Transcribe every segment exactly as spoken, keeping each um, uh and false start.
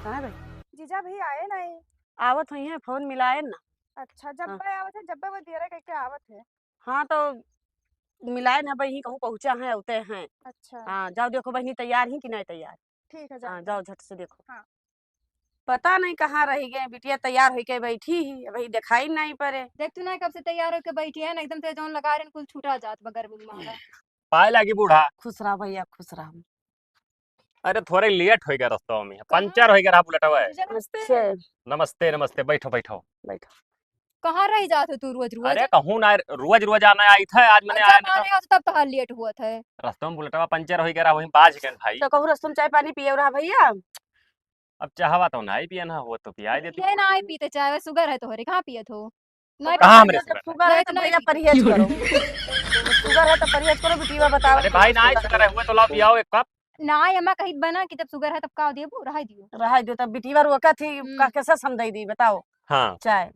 हाँ भाई। जीजा भी आए नहीं। आवत हुई हैं, फोन मिलाए ना। अच्छा, जब हाँ। पे आवत है, जब पे वो दियरा कह के आवत है। हाँ, तो मिलाए ना भाई, कहूँ पहुँचा है, उते हैं। अच्छा। हाँ, जाओ देखो बहिनी तैयार ही कि नहीं तैयार। ठीक है, हाँ, जाओ। जाओ झट से देखो। हाँ। पता नहीं कहाँ रह गए, बिटिया तैयार होके बैठी ही, अबही दिखाई नहीं पड़े। देख तू ना कब से तैयार होके बैठी है ना, एकदम से जौन लगा रहे कुल छूटा जात बा गर्मी में मारा। पाए लागी बूढ़ा। खुश रहा भैया, खुश रहा। अरे थोड़े लेट होइ गया रस्तवा में, कहाँ? पंचर होइ गया रहा बुलेटवा। जीजा नमस्ते। अच्छा। नमस्ते, नमस्ते, बैठो, बैठो। बैठो। कहाँ रह जात हो तू रोज रोज? अरे कहूँ ना, रोज रोज आना आई था, आज मैंने अच्छा, आया ना आने तो। आओ तब तोहार लेट हुआ था। रस्तवा में बुलेटवा पंचर होइ गया रहा, वहीं बाझ गए भाई। तो कहूँ रस्तवा में चाय पानी पिए रहा भैया? अब चाहवा तो नहीं पिए ना, वो तो पियाई देती। ये ना आई पीते चाय, शुगर है तोहरे, कहाँ पियत हो? नहीं कहाँ हमरे परहेज, शुगर है? शुगर है नहीं तो तो नहीं भैया पी- परहेज करो। शुगर है तो परहेज करो, बिटिया बताओ। अरे भाई, ना शुगर है, हुआ तो लाओ पियाओ एक कप। ना, अम्मा कहित बना कि जब शुगर है तब का देबू, रहाई दियो। रहाई दियो, तब बिटिया रोका थी, हम्म। का कैसे समझाई दी, बताओ। हाँ। चाय,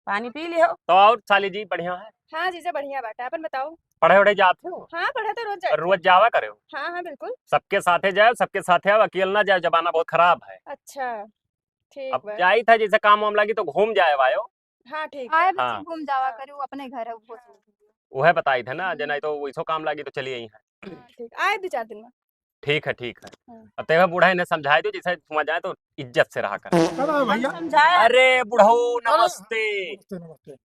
पानी पी लियो। तो और साली जी बढ़िया है? हाँ जीजा, बढ़िया बाटा, अपन बताओ। पढ़े उढ़े जात हो? हाँ, पढ़े तो रोज जाते। रोज जावा करे हो? हाँ, हाँ, बिल्कुल। सबके साथे जाओ, सबके साथे आओ, अकेल ना जाओ, जमाना बहुत खराब है। अच्छा, ठीक अब बा। जाई था, जैसे काम वाम लागी तो घूम जाए आयो। हाँ, ठीक आए है। बच्ची हाँ। घूम जावा करू, अपने घर है, वो हाँ। उहे बताई थे ना, जे हम्म। नहीं तो वैसो काम लागी तो चली आई है। हाँ, ठीक। आए दो चार दिन में। ठीक है, ठीक है। हाँ। अब तेरे बूढ़ा इन्हें समझाए दो, जैसे हुआ जाए तो इज्जत से रहा कर। अरे भैया। समझाए। अरे बुढ़ऊ, अरे, नमस्ते। नमस्ते, नमस्ते।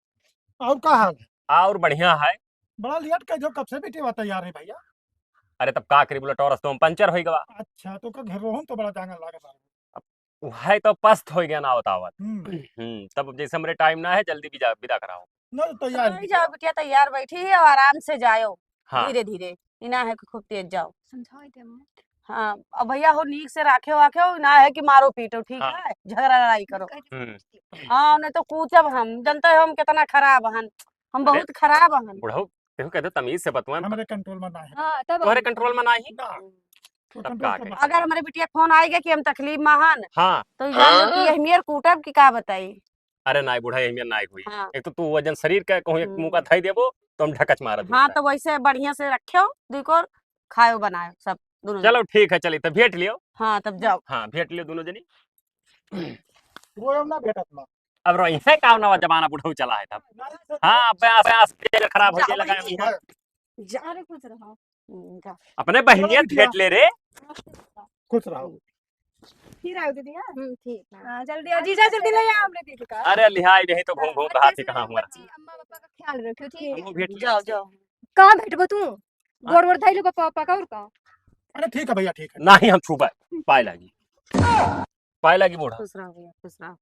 और का हाल है? और बढ़िया है। बड़ा लेट कर जो कब से बिटिया तैयार है भैया? अरे तब का करी, बोला टॉरस तो पंचर हो गवा। अच्छा, तो का घर रोहन तो बड़ा जांगर लागत है। अब वह तो पस्त हो गया ना आवत आवत। हम्म। हम्म, तब जैसे हमरे टाइम ना है, जल्दी विदा, विदा कराओ। ना तो तैयार नहीं ही जाओ है। बिटिया, तैयार बैठी है और आराम से जाओ। हाँ। धीरे धीरे, इना है कि खूब तेज जाओ। समझाओ इते अम्मा। हाँ, अब भैया हो नीक से राखे वाखे हो, ना है कि मारो पीटो, ठीक हाँ। है? झगड़ा लड़ाई करो। हम्म। हाँ, नहीं तो कूचब हम, जनते हो हम कितना खराब हन, हम अरे, बहुत खराब हन। बुढ़ऊ, तेहू कह दे तमीज से बतुआ। हमरे कंट्रोल में ना है। हाँ, तब तोहरे हम कंट्रोल में ना ही? ना। तो तब कंट्रोल का कर करी? अगर हमरे बिटिया के फोन आएगा कि हम तकलीफ में हन, हाँ। तो जान लो कि हाँ? यही मेर कूटब कि का बताई। अरे नाई बुढ़ा, यही मेर नाई हुई। हाँ। एक तो तू वजन शरीर का कहूँ एक हम्म। मुँह का धई देबो, तो हम ढकच मारत हाँ, देता। तो वैसे बढ़िया से रखियो, दुई कोर खायो बनायो सब, दोनों चलो जने। ठीक है, चली, तब भेंट लियो। हाँ, तब जाओ। हाँ, भेंट लियो दोनों जनी। रोएम ना भेटत ना। अब रोई है का नवा जमाना बुढ़ऊ चला है तब। ना, ना, हाँ, अब आस, आस के खराब हो जाओ, जाए लगा है। जा। जा रे, खुश रहो। हम्म, जा। अपने बहिनिया चलो, भेंट ले रे। खुश रहो। फिर आओ दीदी, हाँ? हम्म, ठीक है। हाँ, जल्दी आओ, जीजा, जल्दी ले आओ हमरे दीदी का। अरे, लिहाई नहीं तो घूम घूम रहा थी कहाँ हुआ। बच्ची, अम्मा पापा का ख्याल रखियो, ठीक है? ठीक। हम लोग भेंट जाओ, जाओ। कहाँ भेंटबो तू? हाँ। गोड़ वोड़ धइलो पापा, पापा का और का? अरे, ठीक है भैया, ठीक है। नहीं, हम छूबा, पाए लागी। पाए लागी बूढ़ा। खुश रहो भैया, खुश रहो।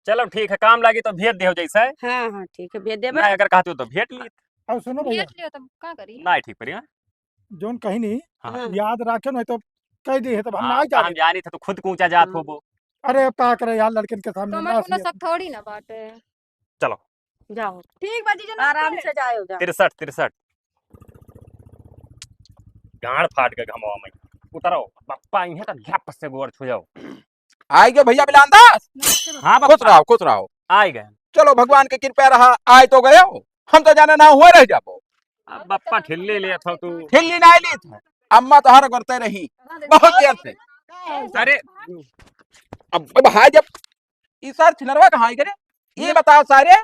चलो ठीक है, काम लागी तो भेंट देहो जैसे। हाँ, हाँ, ठीक है, भेंट देबे। नहीं, अगर कहते हो तो भेंट ली। और सुनो भैया। भेंट लियो तब का करी? नहीं, ठीक बढ़िया। जोन कही नहीं, हाँ। हाँ। याद रखे नहीं तो कह दी है, तब हम हाँ, ना तो हम जाने। जानी थे तो खुद कूचा जात हाँ। होबो। अरे, अब का करे यार, लड़कन के सामने तो हमार ना कोनो सही। शक थोड़ी ना बाटे। चलो। जाओ। ठीक बा जीजा, आराम नमस्ते। से जाओ, जाओ। तिरसठ, तिरसठ। गांड फाट के घमवा में। उतरो, पप्पा इहे तो झप से गोड़ छू जाओ। आइ गए भैया बिलान दास? नमस्ते बप्पा। हाँ, खुश बप्पा। रहो, खुश रहो। आइ गए। चलो, भगवान के कृपा रहा, आइ तो गए हो। हम तो जाने ना हुए रह जाबो। अब बप्पा ठिल्ली ले था तू। ठिल्ली नहीं ली था। अम्मा तोहार करते रही। बहुत देर से। अरे। अब, अब हाय जब ई सार छिनरवा कहाँ आई करे? ये बताओ सारे,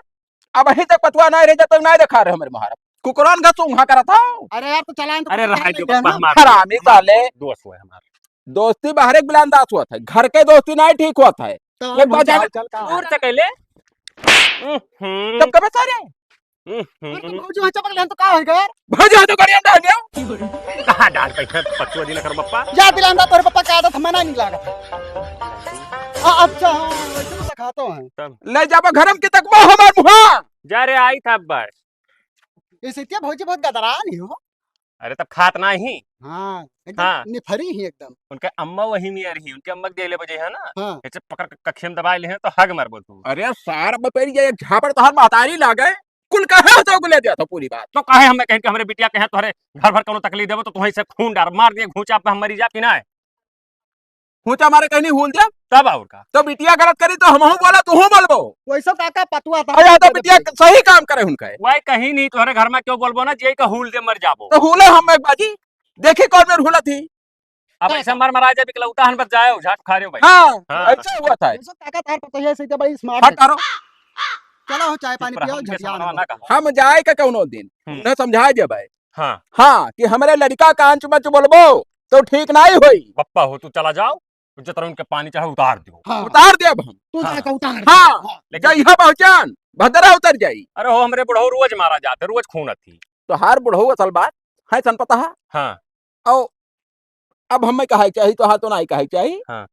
अब अभी तक पतुआ नहीं रह जाता, नहीं देखा रहे हमारे महाराज। कुकरान का चूंहा करा था। अरे यार, तो चलान तो अरे पता रहा नहीं जो क्या ना। बप्पा हमारा हरामी साले। दोस्त हुआ है हमारा। दोस्ती बाहर एक बिलान दास हुआ था, घर के दोस्ती नहीं ठीक हुआ था। तो एक बार जाओ, जाने चल का। दूर से कहले। हम्म। तब कबे सारे? हम्म। और तो भौजी वहाँ चपक लेन तो का होई गया यार? भौजी वहाँ तो गाड़ी अंडा हो गया। कहाँ डाल पे है पचुआ दिन कर बप्पा? जा बिलान दा तोरे पप्पा का आदत मना नहीं लागत है। आ, अच्छा, हाँ, वैसे तो सिखाते हैं। तब? ले जाबो घरम के तक वो हमार मुहा। जा रे आई था अब्बा। ऐसे क्या भौजी बहुत गदरान ही हो? अरे तब खात ना ही। हाँ, एकदम हाँ। निफरी ही एकदम। उनके अम्मा वही में रही, उनके अम्मा के देले बजे है ना। हाँ। ऐसे पकड़ के कखे में दबाए ले हैं तो हग मारबो तू। अरे सार बपेरी ये एक झापड़ तोहर महतारी लागे। कुल कहे हो तो ले दिया था पूरी बात। तो कहे हमें कहे कि हमरे बिटिया कहे तोहरे घर भर कोनो तकलीफ देबो तो तुहीं से खून डार मार दिए घूंचा पे हम मरी जा कि ना। खूंचा मारे कहीं नहीं हुल दे। तब और का? तो बिटिया गलत करी तो हमहू बोला, तूहू बोलबो। वैसे काका पतुआ था। अरे, तो बिटिया सही काम करे उनका है। वही कहीं नहीं, तोहरे घर में क्यों बोलबो ना, जे का हुल दे मर जाबो। तो हुले हम एक बाजी, देखी कौन मेर हुला थी। अब ऐसा मर मरा जाए, बिकलौता हन बस जाए, झाट खा रहे हो भाई। हाँ, हाँ। ऐसे हुआ था। ऐसा काका तार पता है, ऐसे तो बड़ी smart हट है। हटो। चलो हो, चाय पानी पियो, झटिया ना कहा। हम जाए का कौनो दिन, हम्म। न समझाए जब आए। हाँ। हाँ, कि हमरे लड़का का अंच मंच बोलबो, तो ठीक नहीं होई। पप्पा हो, तू चला जाओ, जतरा उनके पानी चाहे उतार दियो। हाँ। उतार देब हम। तू हाँ। जाके उतार दे। हाँ। हाँ। लेकिन जइहा पहचान, भदरा उतर जाई। अरे हो, हमरे बुढ़ऊ रोज मारा जाते, रोज खून अथी। तोहार बुढ़ऊ असल बात है, सन पता है? हाँ। औ अब हमें कहे के चाही, तोहार तो नहीं कहे के चाही। हाँ।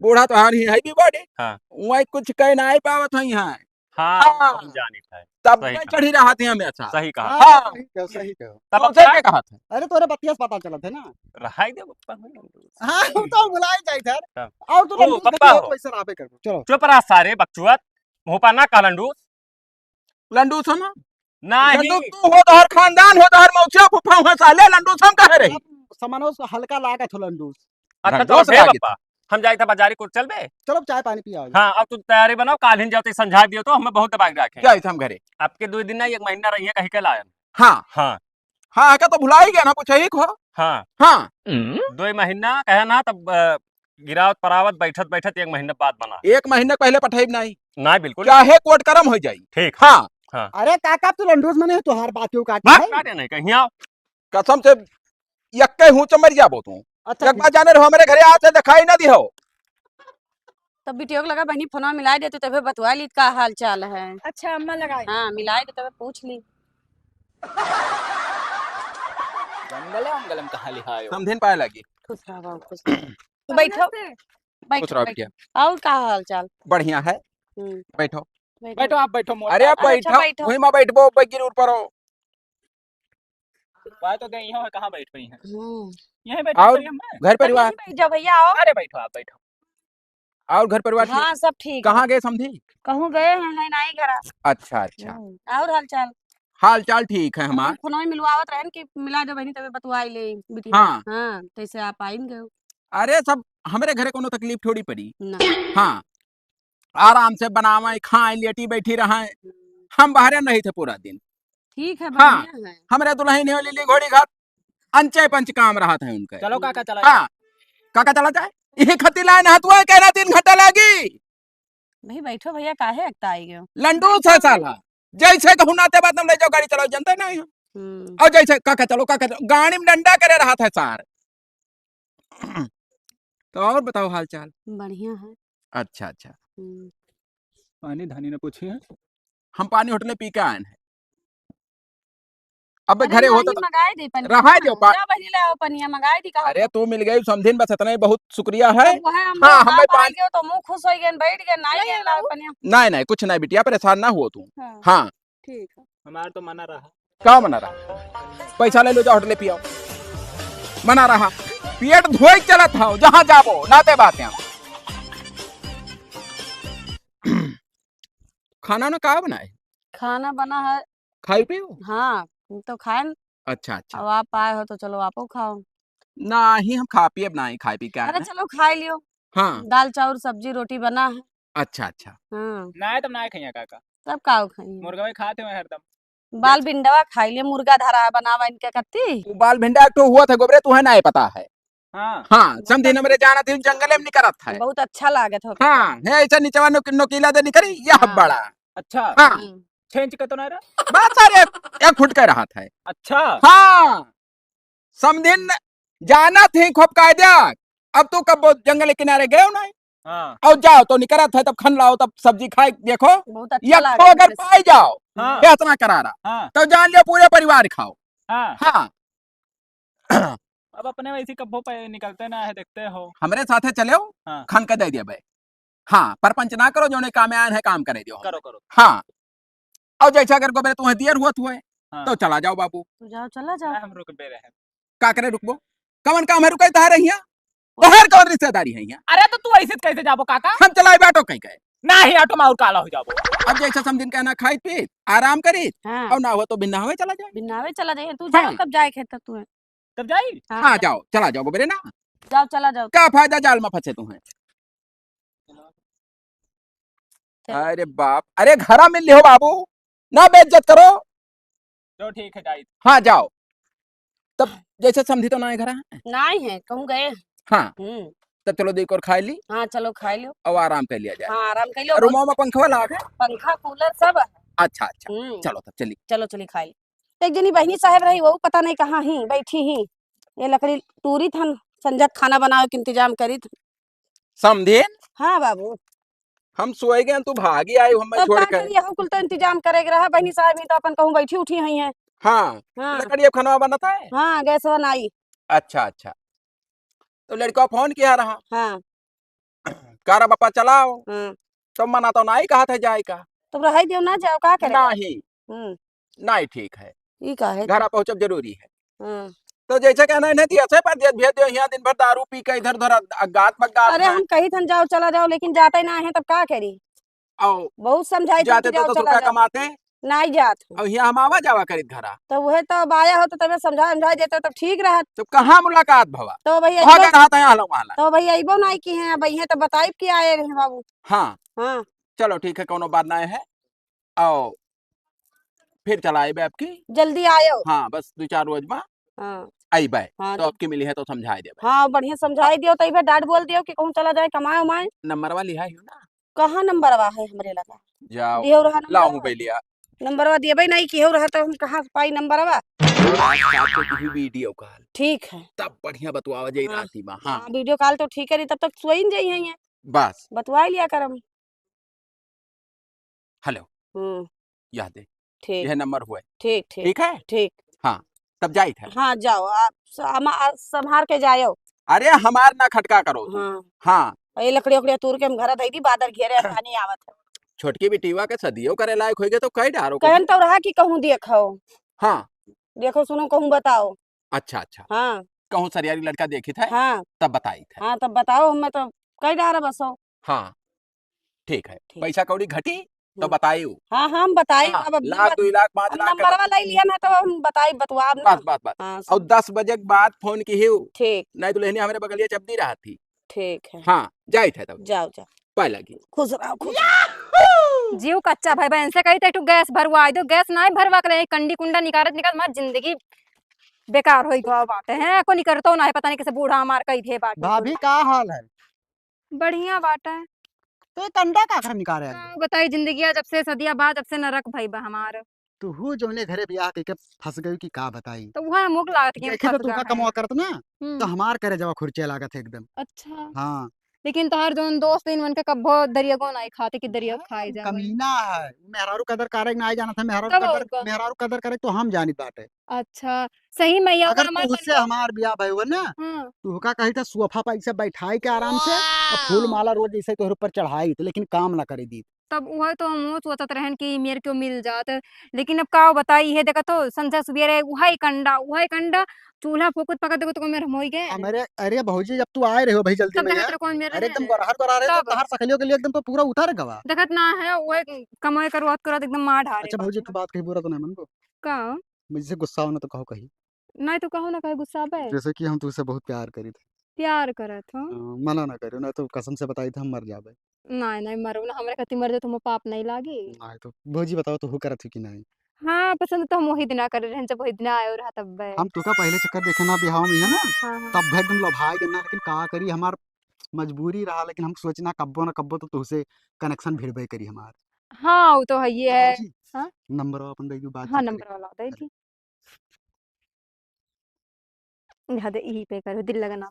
बूढ़ा तोहार ही है भी बड़े। हाँ। वही कुछ कह नहीं पावत है यहाँ। हाँ, हाँ। हम जानित है। तब सही कहा। चढ़ी रहा थे हमेशा। सही कहा। हाँ। सही कहो, सही कहो। तब तुमसे क्या कहा था? अरे तोरे बतिया से पता चलत है ना। रहाई दे पप्पा हो। हाँ, हम तो बुलाए जाए थे। हाँ। और तू ओ, लंबू पप्पा देखो, हो। तो ऐसे रहा पे कर। चलो। चुप रहा सारे बकचुअत। मुँह पर ना कह लंडूस। लंडूस हो ना? नहीं। लंडूस तू हो, तोहर खानदान हो, तोहर मौसिया फूफा हो, साले लंडूस हम कहे रही। अब समनो से हल्का लागत हो लंडूस। अच्छा, चलो लंडूस बे लागत। पप्पा, हम जाए थे बाजारी कुछ चल बे। चलो चाय पानी पिया। हाँ, अब तुम तैयारी बनाओ, काल ही जाओ तो समझा दियो तो हमें बहुत दबा के रखे। जाए थे हम घरे। आपके दो दिन ना एक महीना रही है कहीं के लायन। हाँ। हाँ। हाँ, का तो भुला ही गया ना, पूछे ही को। हाँ। हाँ। दो महीना कहे ना तब, अ, गिरावत परावत बैठत बैठत एक महीना बाद बना। एक महीना पहले पठाई नहीं। नहीं, बिल्कुल। चाहे कोर्ट करम हो जाई। ठीक। हाँ। हाँ। अरे काका, तू लंडूस मने तोहार बात क्यों काट भाग। है? काटे नहीं कहीं आओ। कसम से यक्के हूँ चमर जाबो तू। अच्छा, एक ठीक। बार जाने रहो, हमरे घरे आते दिखाई ना दिहो। तब बिटिया के लगा बहनी फोनवा मिलाए देते, तबे बतवा ली का हाल चाल है। अच्छा, अम्मा लगाए। हाँ, मिलाए दे, तबे पूछ ली। जंगले उंगले में कहाँ लिहायो? समधिन पाए लगी। खुश रहो बाबू, खुश रहो। तू बैठो, नमस्ते। बैठो, खुश रहो बैठो। बिटिया। और का हाल चाल? बढ़िया है। हम्म। बैठो। बैठो। बैठो, आप बैठो, मोर अरे, आप अच्छा, बैठो। बैठो। वही में बैठबो, बगिर ऊपर हो। बात तो गई हो, कहाँ बैठ गई हैं? हम्म। यहीं बैठ और गई हम ना। घर परिवार? यहीं बैठ जाओ भैया, आओ। अरे बैठो, आप बैठो। और घर परिवार ठीक? हाँ, सब ठीक है। कहाँ गए समधी? कहूँ गए हैं, है नहीं घर। अच्छा, अच्छा। हम्म, और हाल चाल? हाल चाल ठीक है हमार। हम फोन में मिलवावत रहन कि मिला दो बहनी, तबे बतुआई ले बिटिया। हाँ। हाँ, तैसे आप आइन गए। अरे सब हमरे घरे कोनो तकलीफ थोड़ी पड़ी। ना। हाँ, आराम से बनावे, खाए, लेटी बैठी रहे। हम्म। हम बाहरे नहीं थे पूरा दिन। ठीक है, हाँ, बढ़िया है। हमरे दुल्हन हो लीली घोड़ी घाट, अंचे पंच काम रहत है उनके। चलो काका, चला हाँ, जाए। काका चला जाए। यही खती लाइन हाथ हुआ, कहना तीन घंटा लागी। भाई बैठो भैया, काहे अकताई गयो? लंडूस है साला, जैसे कहूँ नाते बात हम ले जाओ, गाड़ी चलाओ, जनते नहीं हो। हम्म। और जैसे काका चलो, काका चलो, गाड़ी में डंडा करे रहत है सार। तो और बताओ हाल चाल? बढ़िया है। अच्छा, अच्छा। हम्म। पानी धानी न पूछी है। हम पानी होटले पी के आए हैं। अब अरे घरे नहीं, होता तो मंगाए दे पानी। रहा दो पा- जा बहिनी ले आओ पनिया, मंगाए दी कहा अरे तो। तू मिल गई समधिन, बस इतना ही बहुत शुक्रिया है। तो वह हम हाँ, हम पानी गयो तो मुँह खुश हो गए, बैठ गए, नहीं नहीं, गए लाओ पनिया। नहीं, नहीं, कुछ नहीं बिटिया, परेशान ना हो तू। हाँ। हाँ। ठीक है। हमार तो मना रहा। का मना रहा? पैसा ले लो, जाओ होटले पियाओ। मना रहा। पेट धोए के चलत हो, जहाँ जाबो, नाते बात यहाँ। खाना ना का बनाए? खाना बना है। खाई पियो? हाँ, हम तो खाए न। अच्छा, अच्छा। अब आप आए हो तो चलो आपो खाओ। नाही, हम खा पिए अब नाही, खाए पी के आए अरे हैं। चलो खाई लियो। हाँ। दाल चाउर सब्जी रोटी बना है। अच्छा, अच्छा। हाँ। नाही, तब नाही खाइए काका। तब का खाइए? मुर्गवे खाते हुए हरदम। बाल बेच- भिंडवा खाई ले, मुर्गा धरा है बनावा इनके कत्ती। वो बाल भिंडा एक ठो हुआ था गोबरे, तुहे नाही पता है। हाँ। हाँ, समधी हमरे जाना थी, जंगले में निकरत है। बहुत अच्छा लागत हो। हाँ, है ऐसा निचवा नोक-, नोकीला दे निकरी, यह हाँ। बड़ा। अच्छा। हाँ। हम्म। छह इंच का तो ना रहा? बस सर, एक, एक फुट का रहत है। अच्छा। हाँ, समधिन जाना थी खूब कायदा। अब तू कब जंगल के किनारे गए हो ना? हाँ। और जाओ तो निकरत है, तब खन लाओ, तब सब्जी खाए, देखो। बहुत अच्छा एक लागत ठो अगर है। पाई जाओ, हाँ। बेहतना करारा, हाँ। तो जान लियो पूरे परिवार खाओ। हाँ। हाँ। अब अपने वैसे कब्बो पे निकलते ना है, देखते हो। हमरे साथे चले हो, हाँ। खन के दे दिया भाई। हाँ, परपंच ना करो, जोने काम में आए हैं, काम करे दियो। करो, करो। हाँ। और जैसे अगर गोबरे तुम्हें दियर हुआ हुए, हाँ। तो चला जाओ बाबू। तो जाओ, चला जाओ। ना, हम रुकबे रहे। का करे रुकबो? कवन काम है रुके तारे हिया? तोहार कवन रिश्तेदारी है हिया? अरे तो तू ऐसे कैसे जाबो काका? हम चलाए बाटो कहीं गए। नाही, ऑटो में और काला हो जाबो। अब जैसे समधिन कहना खाई पी, आराम करी, हाँ। और ना हो तो बिन्ना हवे चला जाए। बिन्ना हवे चला जाए, तू हाँ। जाओ, कब जाए खेत तक तू है? तब जाई? हाँ। हाँ, जाओ, चला जाओ गोबरे ना। जाओ, चला जाओ। का फायदा जाल में फंसे तू है? चलो। अरे बाप, अरे घरा मिल लियो बाबू, ना बेइज्जत करो। चलो ठीक है, जाई। हाँ, जाओ। तब जैसे समधी तो ना है घरा? नाही है, कहूँ गए। हाँ। हम्म। तब चलो, दो एक और खाइ ली। हाँ, चलो, खाइ लो। और आराम कर लिया जाए। हाँ, आराम कर लो। और रूमवा में पंखवा लाग है? पंखा, कूलर सब है। अच्छा, अच्छा। हम्म। चलो, तब चली। चलो, चली, खाइ ली। एक जनी बहिनी साहेब रही, वो पता नहीं कहाँ ही, बैठी ही। ये लकड़ी तूरित हन, संझा खाना बनावे के इंतजाम करित। समधिन? हाँ बाबू। हम सोए गए, तू भागी आई, हमें तब छोड़ का के। करी, यहू कुल तो इंतजाम करे के रहा, बहिनी साहेब ही तो अपन कहूँ बैठी उठी हुई हैं। हाँ, हाँ। लकड़ी अब खाना बनत है? हाँ, गैस बनाई। अच्छा, अच्छा। तो लड़का फोन किया रहा। हाँ। कह रहा, "पापा चलाओ।" हाँ। तो मना तो नहीं कहा था जाए का। तब रहे दियो ना जाओ, का करेगा? नहीं। हम्म। नहीं ठीक है। ई का है? घर आ पहुँचब जरूरी है। हाँ। तो जैसे कहना है, नहीं दिया से पर दिया, भेज दियो, यहाँ दिन भर दारू पी के इधर उधर अ-, अगात बगात अरे है। हम कही थन जाओ, चला जाओ, लेकिन जाते ना है, तब का करी? आओ। बहुत समझाई थन जाते कि तो जाओ, दस चला रुपया जाओ। कमाते। नाई जात हूँ। अब हियाँ हम आवा जावा करित घरा। तो उहे तो अब आया हो तो तबे समझा समझा देते तब ठीक रहत। तो कहाँ मुलाकात भवा? तो भैया भागा अइबो, कहाँ था यहाँ लगा वाला? तो भैया अइबो नाई की हैं, अब इहे तो बताइब कि आए रहे बाबू। हाँ। हाँ। चलो ठीक है, कौनो बात नाई है। आओ, फिर चला आइबे आपकी। जल्दी आयो। हाँ, बस दो चार रोज में हाँ। आइबे। हाँ, तो तो आपकी मिली है तो समझाई देबे। हाँ, बढ़िया समझाई दियो, तो इबे डांट बोल दियो कि कहूँ चला जाए, कमाए उमाए। नंबरवा लिहा ही हो ना? कहाँ नंबरवा है हमरे लगा? जाओ, दियो रहा लाओ नंबरवा। मोबाइलिया। नंबरवा देबे नहीं किहो रहा तो हम कहाँ से पाई नंबरवा? आज रात को तुही वीडियो कॉल। ठीक है। तब बढ़िया बतुआवा जाई हाँ। राती में। हाँ। हाँ, वीडियो कॉल तो ठीक करी, तब तक सोइन जाई हैं ये। बस। बतुआ लिया करम। हेलो। हम्म। यह दे। ठीक। यह नंबर हुआ है। ठीक, ठीक। ठीक है? ठीक। हाँ, तब जाइत है। हाँ, जाओ, आप स-, हम, आ, संभार के जायो। अरे, हमार ना खटका करो तू। हाँ। हाँ। और ये लकड़ी उकड़िया तूर के हम घर धई दी, बादर घेरे, पानी आवत है। छोटकी बिटिया के सदियों करे लायक होइगे तो कई डारो कहन कहूँ। तो रहा कि कहूँ देखो। हाँ। देखो, सुनो, कहूँ बताओ। अच्छा, अच्छा। हाँ। कहूँ सरियारी लड़का देखित है, हाँ। तब बताइत है। हाँ, तब बताओ, हमें तो कई डारा बसो। हाँ, ठीक है। ठीक। पैसा कौड़ी घटी तो हम्म। बताइउ। हाँ, हाँ, हम बताई, हाँ, अब, अब लाख, नंबर-, दो लाख, पाँच अब लाख का नंबरवा तो ले लिया ना, तो हम बताई, बतुआब ना। बस, बस, बस। हाँ, और सब। दस बजे के बाद फोन किहिउ। ठीक। नहीं तो लेहनी हमरे बगलिया चपदी रहत थी। ठीक है। हाँ, जाइत है तब। जाओ, जाओ। पाए लगी। खुश रहो, खुश रहो। जीव कच्चा भाई बहन से कही, "ते तू गैस भरवाई दो।" गैस नाई भरवा के ले, कंडी कुंडा निकारत निकारत मार जिंदगी बेकार होई गवा बाटे। हैं, को निकरतो ना है, पता नहीं कैसे बूढ़ा हमार कही दे बाटे। भाभी, का हाल है? बढ़िया बाटे। तो ये कंडा का घर निकारे आइल? का बताई जिंदगिया, जब से सदिया बा, जब से नरक भई बा हमार। तुहू जौने घरे बियाह कइके फंस गई कि का बताई। तो उहे मुख लागत कि हम देखे तो फंस तू गए का हैं। कमवा करत ना, हम्म। तो हमार करेजवा खुरचे लागत है एकदम। अच्छा। हाँ। लेकिन तोहार जौन दोस्त इन, उनके कब्बो दरिया को नाई खाते कि दरिया हाँ, खाए उ जावे। कमीना है। मेहरारू कदर करे के नाई जानत है, मेहरारू तब कदर, और का? मेहरारू कदर करे तो हम जानित बाटे। अच्छा, सही में या अगर हमार तुहसे तनका हमार बियाह भई हुआ ना, हाँ। तो ओका कही था सोफा पर ऐसे बैठाई के आराम से, और फूल वाह! माला रोज ऐसे तोहरे ऊपर चढ़ाई, तो लेकिन काम ना करे दी। तब उहे तो हमहू सोचत रहन कि मेर क्यों मिल जात, लेकिन अब का बताई, इहे देखत हो, संझा सुबेरे उहे कंडा, उहे कंडा, चूल्हा फूकुत पकत देखो तो मेर हम होई गए। हमरे, अरे भौजी, जब तू आए रहे हो भाई जल्दी तब में देखत यार, रहो कौन मेर अरे रहे एकदम हैं। गोरहर गोरहर है, तब तब तहार सकलियो के लिए एकदम तो पूरा उतर गवा। देखत ना है, उहे कमाई करवात करवात एकदम मार ढारे अच्छा भौजी, बाटे। तू बात कही बुरा तो नहीं मनबो? का? मैं जैसे गुस्सा हो ना तो कहो कही। नहीं तो कहो ना, काहे गुस्साबे? जैसे कि हम तुझसे बहुत प्यार करी थे। प्यार करत हो? हाँ, मना ना करियो, ना तो कसम से बताई थे हम मर जाबे। नहीं, नहीं मरो ना, हमरे खातिर मर जाओ तो मोर पाप नहीं लागी। नहीं तो भौजी बताओ तो हु करत हो कि नहीं? हाँ, पसंद तो हम वही दिना करे रहन जब वही दिना आयो रहा तब बे। हम तुका पहले चक्कर देखे ना बिहाव में है ना, हाँ, हाँ। तब भे एकदम लभाई गए ना, लेकिन का करी हमार मजबूरी रहा, लेकिन हम सोचे ना कब्बो ना कब्बो तो तुझसे connection भिड़बे करी हमार। हाँ, वो तो है ये तो है। भौजी, हाँ? नंबर अपन दे दू, बात हाँ, चीत करी। नंबर वाला दे अरे। दी। यहाँ दे, यही पे करो, दिल लगाना।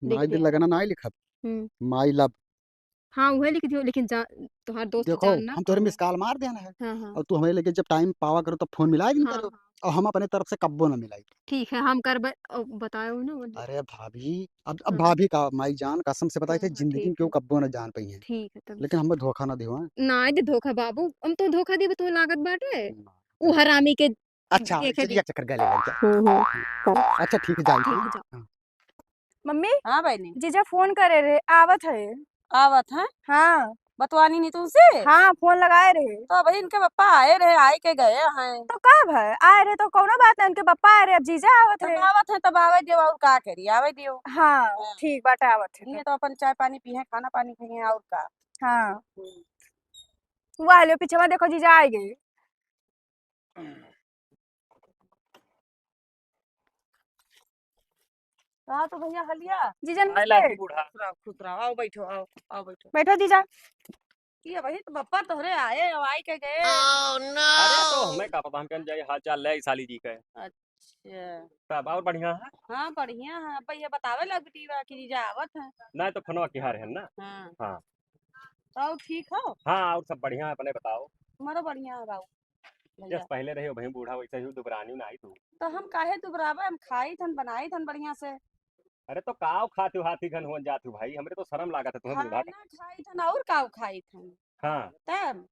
लिख माई दिल दिया। लगाना ना लिखब। हम्म। My love। हाँ, उहे लिख दियो, लेकिन जा-, तोहार दोस्त देखो, जान ना हम तोहरे पावे। Miss call मार देना है। हाँ, हाँ। और तू हमें लेके जब time पावा करो, तब phone मिला दिन हाँ, करो। हाँ। और हम अपने तरफ से कब्बो ना मिलाई। ठीक है, हम करबे, अ, बतायो ना वो। अरे भाभी, अब, अब हाँ। भाभी का, माई जान, कसम से बताई थे, हाँ, हाँ, जिंदगी में ठीक क्यों है। कब्बो ना जान पाई है। ठीक है, तब। लेकिन हमें धोखा ना दियो, हाँ? ना दे धोखा बाबू, हम तो धोखा देबे तो लागत बाटे। ना। उ हरामी के अच्छा, देखे चलिए, दी। चक्कर गले लग जा। हम्म, हम्म। अच्छा, ठीक है, जाओ। ठीक है, जाओ। हाँ। मम्मी, हाँ बहनी। जीजा phone करे रहे, आवत है। आवत है? हाँ। बतवानी नहीं तुमसे? हाँ, phone लगाए रहे। तो भाई इनके पापा आए रहे, आए के गए हैं। तो का भाई, आए रहे तो कौनो बात नहीं, इनके पापा आए रहे, अब जीजा आवत तब रहे। आवत है, तब आवे दियो, और का करी, आवे दियो। हाँ, हाँ। ठीक बात, आवत है ये तब। तो अपन चाय पानी पिए, खाना पानी खाइए, और का। हाँ। हम्म। वाह, लो, पीछे देखो, जीजा आए गए। कहा तो भैया हलिया। जीजा आए नमस्ते। लागी बूढ़ा। खुश रहो, खुश रहो। आओ बैठो, आओ, आओ बैठो। बैठो जीजा। ये भाई तो बप्पा तोहरे आए, अब आई के गए। अरे तो हमें का पता, हम कहन जाए हाल चाल ले आई साली जी के। अच्छा। तब और बढ़िया है? हाँ बढ़िया है। अब ये बतावे लग बिटिया कि जीजा आवत है। नहीं तो फोनवा किहा रहे ना। हाँ। हाँ। तो ठीक हो? हाँ, और सब बढ़िया है, अपने बताओ। हमारो बढ़िया है बाबू। भैया। जस पहले रहे हो भाई बूढ़ा, वैसे ही दुबरानी ना आई तू। तो हम काहे दुबराबे, हम खाई थन, बनाई थन बढ़िया से। अरे तो काव खात हो, हाथी घन होन जात हो भाई, हमरे तो शर्म लागत है तुम्हें बूढ़ा खाना का। खाई थन और काव खाई थन। हाँ। तब?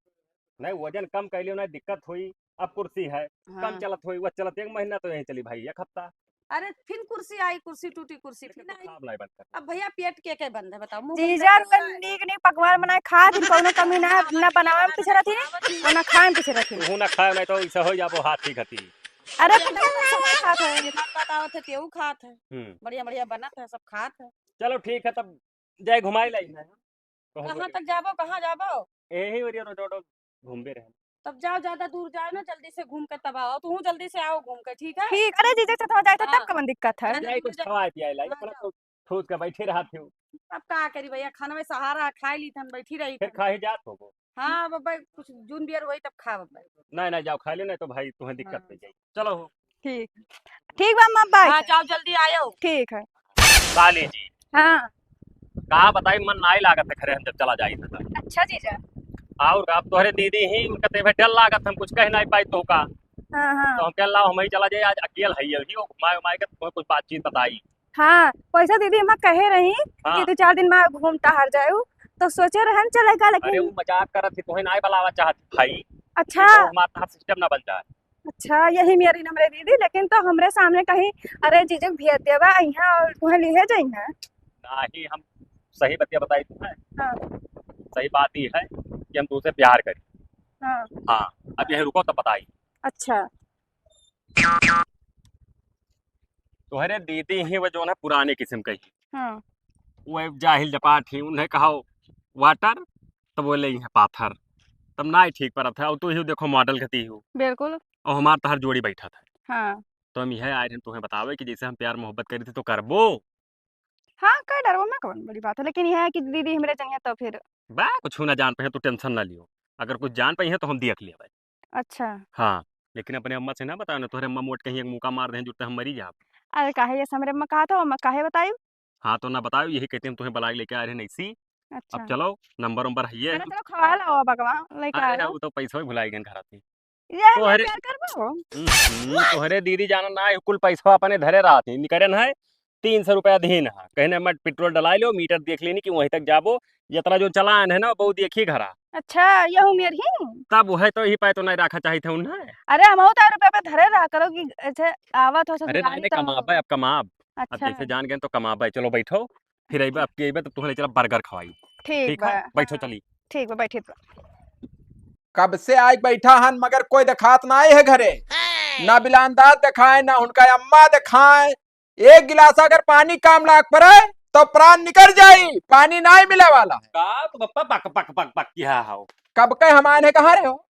नहीं, वजन कम कर लियो ना, दिक्कत होई। अब कुर्सी है, कम हाँ। चलत होई, वह चलत एक महीना तो यहीं चली भाई, एक हफ्ता। अरे फिर कुर्सी आई, कुर्सी टूटी, कुर्सी लेकिन फिर तो आई। खाब नहीं बंद कर। अब भैया पेट के के बंद है बताओ, मुंह बंद जीजा करके तो खाए। नीक नीक पकवान बनाए खात ही, कौनो कमी ना है, ना बनावे में पीछे रहती है और ना खाए में पीछे रहती है। तू ना खाए नहीं तो ऐसा हो जाबो हाथी घती। अरे तो क्या सब खात है? मत बताओ थे, तेऊ खात है। हम्म। बढ़िया बढ़िया बनत है, सब खात है। चलो ठीक है, तब जाए घुमाई लाई है। कहूँ कहाँ बोले। तक जाबो, कहाँ जाबो? यही ओरिया रोड, रोड घूमबे रहे। तब जाओ, ज्यादा दूर जाओ ना, जल्दी से घूम के तब आओ। तू जल्दी से आओ घूम के, ठीक है? ठीक, अरे जीजा से हो जाए तो तब हाँ। कवन दिक्कत है? ज्यादा नहीं, दूर कुछ जा- खवाए पियाए लाई, हाँ, अपना जाओ। तो ठूस के बैठे रहा थे। अब का करी भैया, खाना में सहारा खाए ली थन, बैठी रही फिर थन। खाए जात होबो। हाँ, अब भाई कुछ जून बियर वही तब खाब अब। नहीं, नहीं, जाओ खा ले, नहीं तो भाई तुम्हें दिक्कत हाँ। हो जाई। चलो हो। ठीक, ठीक बा अम्मा, बाय। हाँ, जाओ जल्दी आयो। ठीक है। साली जी। हाँ। का बताई, मन नाई लागत है घरे, हम जब चला जाई त। अच्छा जीजा। और का, अब तोहरे दीदी ही, उनका ते डर लागत, हम कुछ कह नाई पाई तो का। हाँ, हाँ। तो हम कह लाओ, हम ही चला जाए, आज अकेल है ये, वो घुमाए उमाए के तुम्हें कुछ बातचीत बताई। हाँ, वैसे दीदी हम कहे रही हाँ। कि दो चार दिन में घूम टहर जाऊ, तो सोचे रहन चले का, अरे लेकिन वो मजाक करत थी, तुम्हें नाई बुलावा चाहत भाई। अच्छा। तो हमारा सिस्टम ना बन जाए। अच्छा, यही मेरी नंबर है दीदी, लेकिन तो हमरे सामने कहीं, "अरे जीजू भेज देवा यहाँ और तुम्हें लिए जाइए।" नाही, हम सही बतिया बताई तुम्हें। हाँ। सही बात ये है कि हम तुमसे प्यार करी। हाँ। हाँ, अब यही रुको तब बताई। अच्छा। तोहरे दीदी ही वो जो ना पुराने किस्म का ही। हाँ। वो जाहिल जपाट ही, उन्हें कहा वाटर, तो बोले ये पाथर। तब ना ही ठीक परत है। और तू ही देखो मॉडल कती हो। बिल्कुल। और हमार तहर जोड़ी बैठा था। हाँ। तो हम यह आए रहे तुम्हें बतावे कि जैसे हम प्यार मोहब्बत करी थी तो करबो। हाँ, कर डरबो, मैं कौन बड़ी बात है, लेकिन यह है कि दीदी हमरे जनिया तो फिर बा, कुछ ना जान पाए तो टेंशन ना लियो, अगर कुछ जान पाई है तो हम देख लिया भाई। अच्छा। हाँ, लेकिन अपने अम्मा से ना बताओ ना, तोहरे अम्मा मोट कहीं एक मुका मार दें, जुटते हम मरी जाब। अरे काहे ये हमरे अम्मा कहा था, अम्मा काहे बताई? हाँ, तो ना बताओ, यही कहते हम तुम्हें बुला के लेके आ रहे हैं, नहीं सी। अच्छा। अब चलो, नंबर उम्बर है ये। अरे चलो, खवा लाओ बगवा, लेके अरे, आओ। वो तो पैसा भी भुलाई गए घर आती। ये हम तोहरे प्यार करबो? हम्म, तोहरे दीदी जाना ना है, कुल पैसा अपने धरे रहती, निकरन है, तीन सौ रुपया दीन है, कहने मैं पेट्रोल डला लो, मीटर देख लेनी कि वहीं तक जाबो, जितना जो चलान है ना, वो देखी घरा। अच्छा, यहू मेर ही? तब वह तो ही पाए तो नहीं रखा चाहिए था उन्हें। अरे, हम तो रुपया पे धरे रहा करो कि अच्छा, आवत हो अरे, ससुरारी नहीं, नहीं, तो कमाबे, अब कमाब। अब अच्छा। जैसे जान गए तो कमाबे, चलो बैठो, फिर अइबे, अब के अइबे, तब तुम्हें ले चला बर्गर खवाई। ठीक ठीक है? बा। बैठो, हाँ। चली। ठीक बा, बैठित बा। कब से आइके बैठा हन, मगर कोई देखात नाई है घरे। ना बिलानदार देखाए, ना उनका अम्मा देखाए। एक गिलास अगर पानी काम लाग पड़े, तो प्राण निकल जाई। पानी नाई मिले वाला है। का तो बप्पा बक, बक, बक, बक किहा हो। कब के हम आए हैं, कहाँ रहे हो?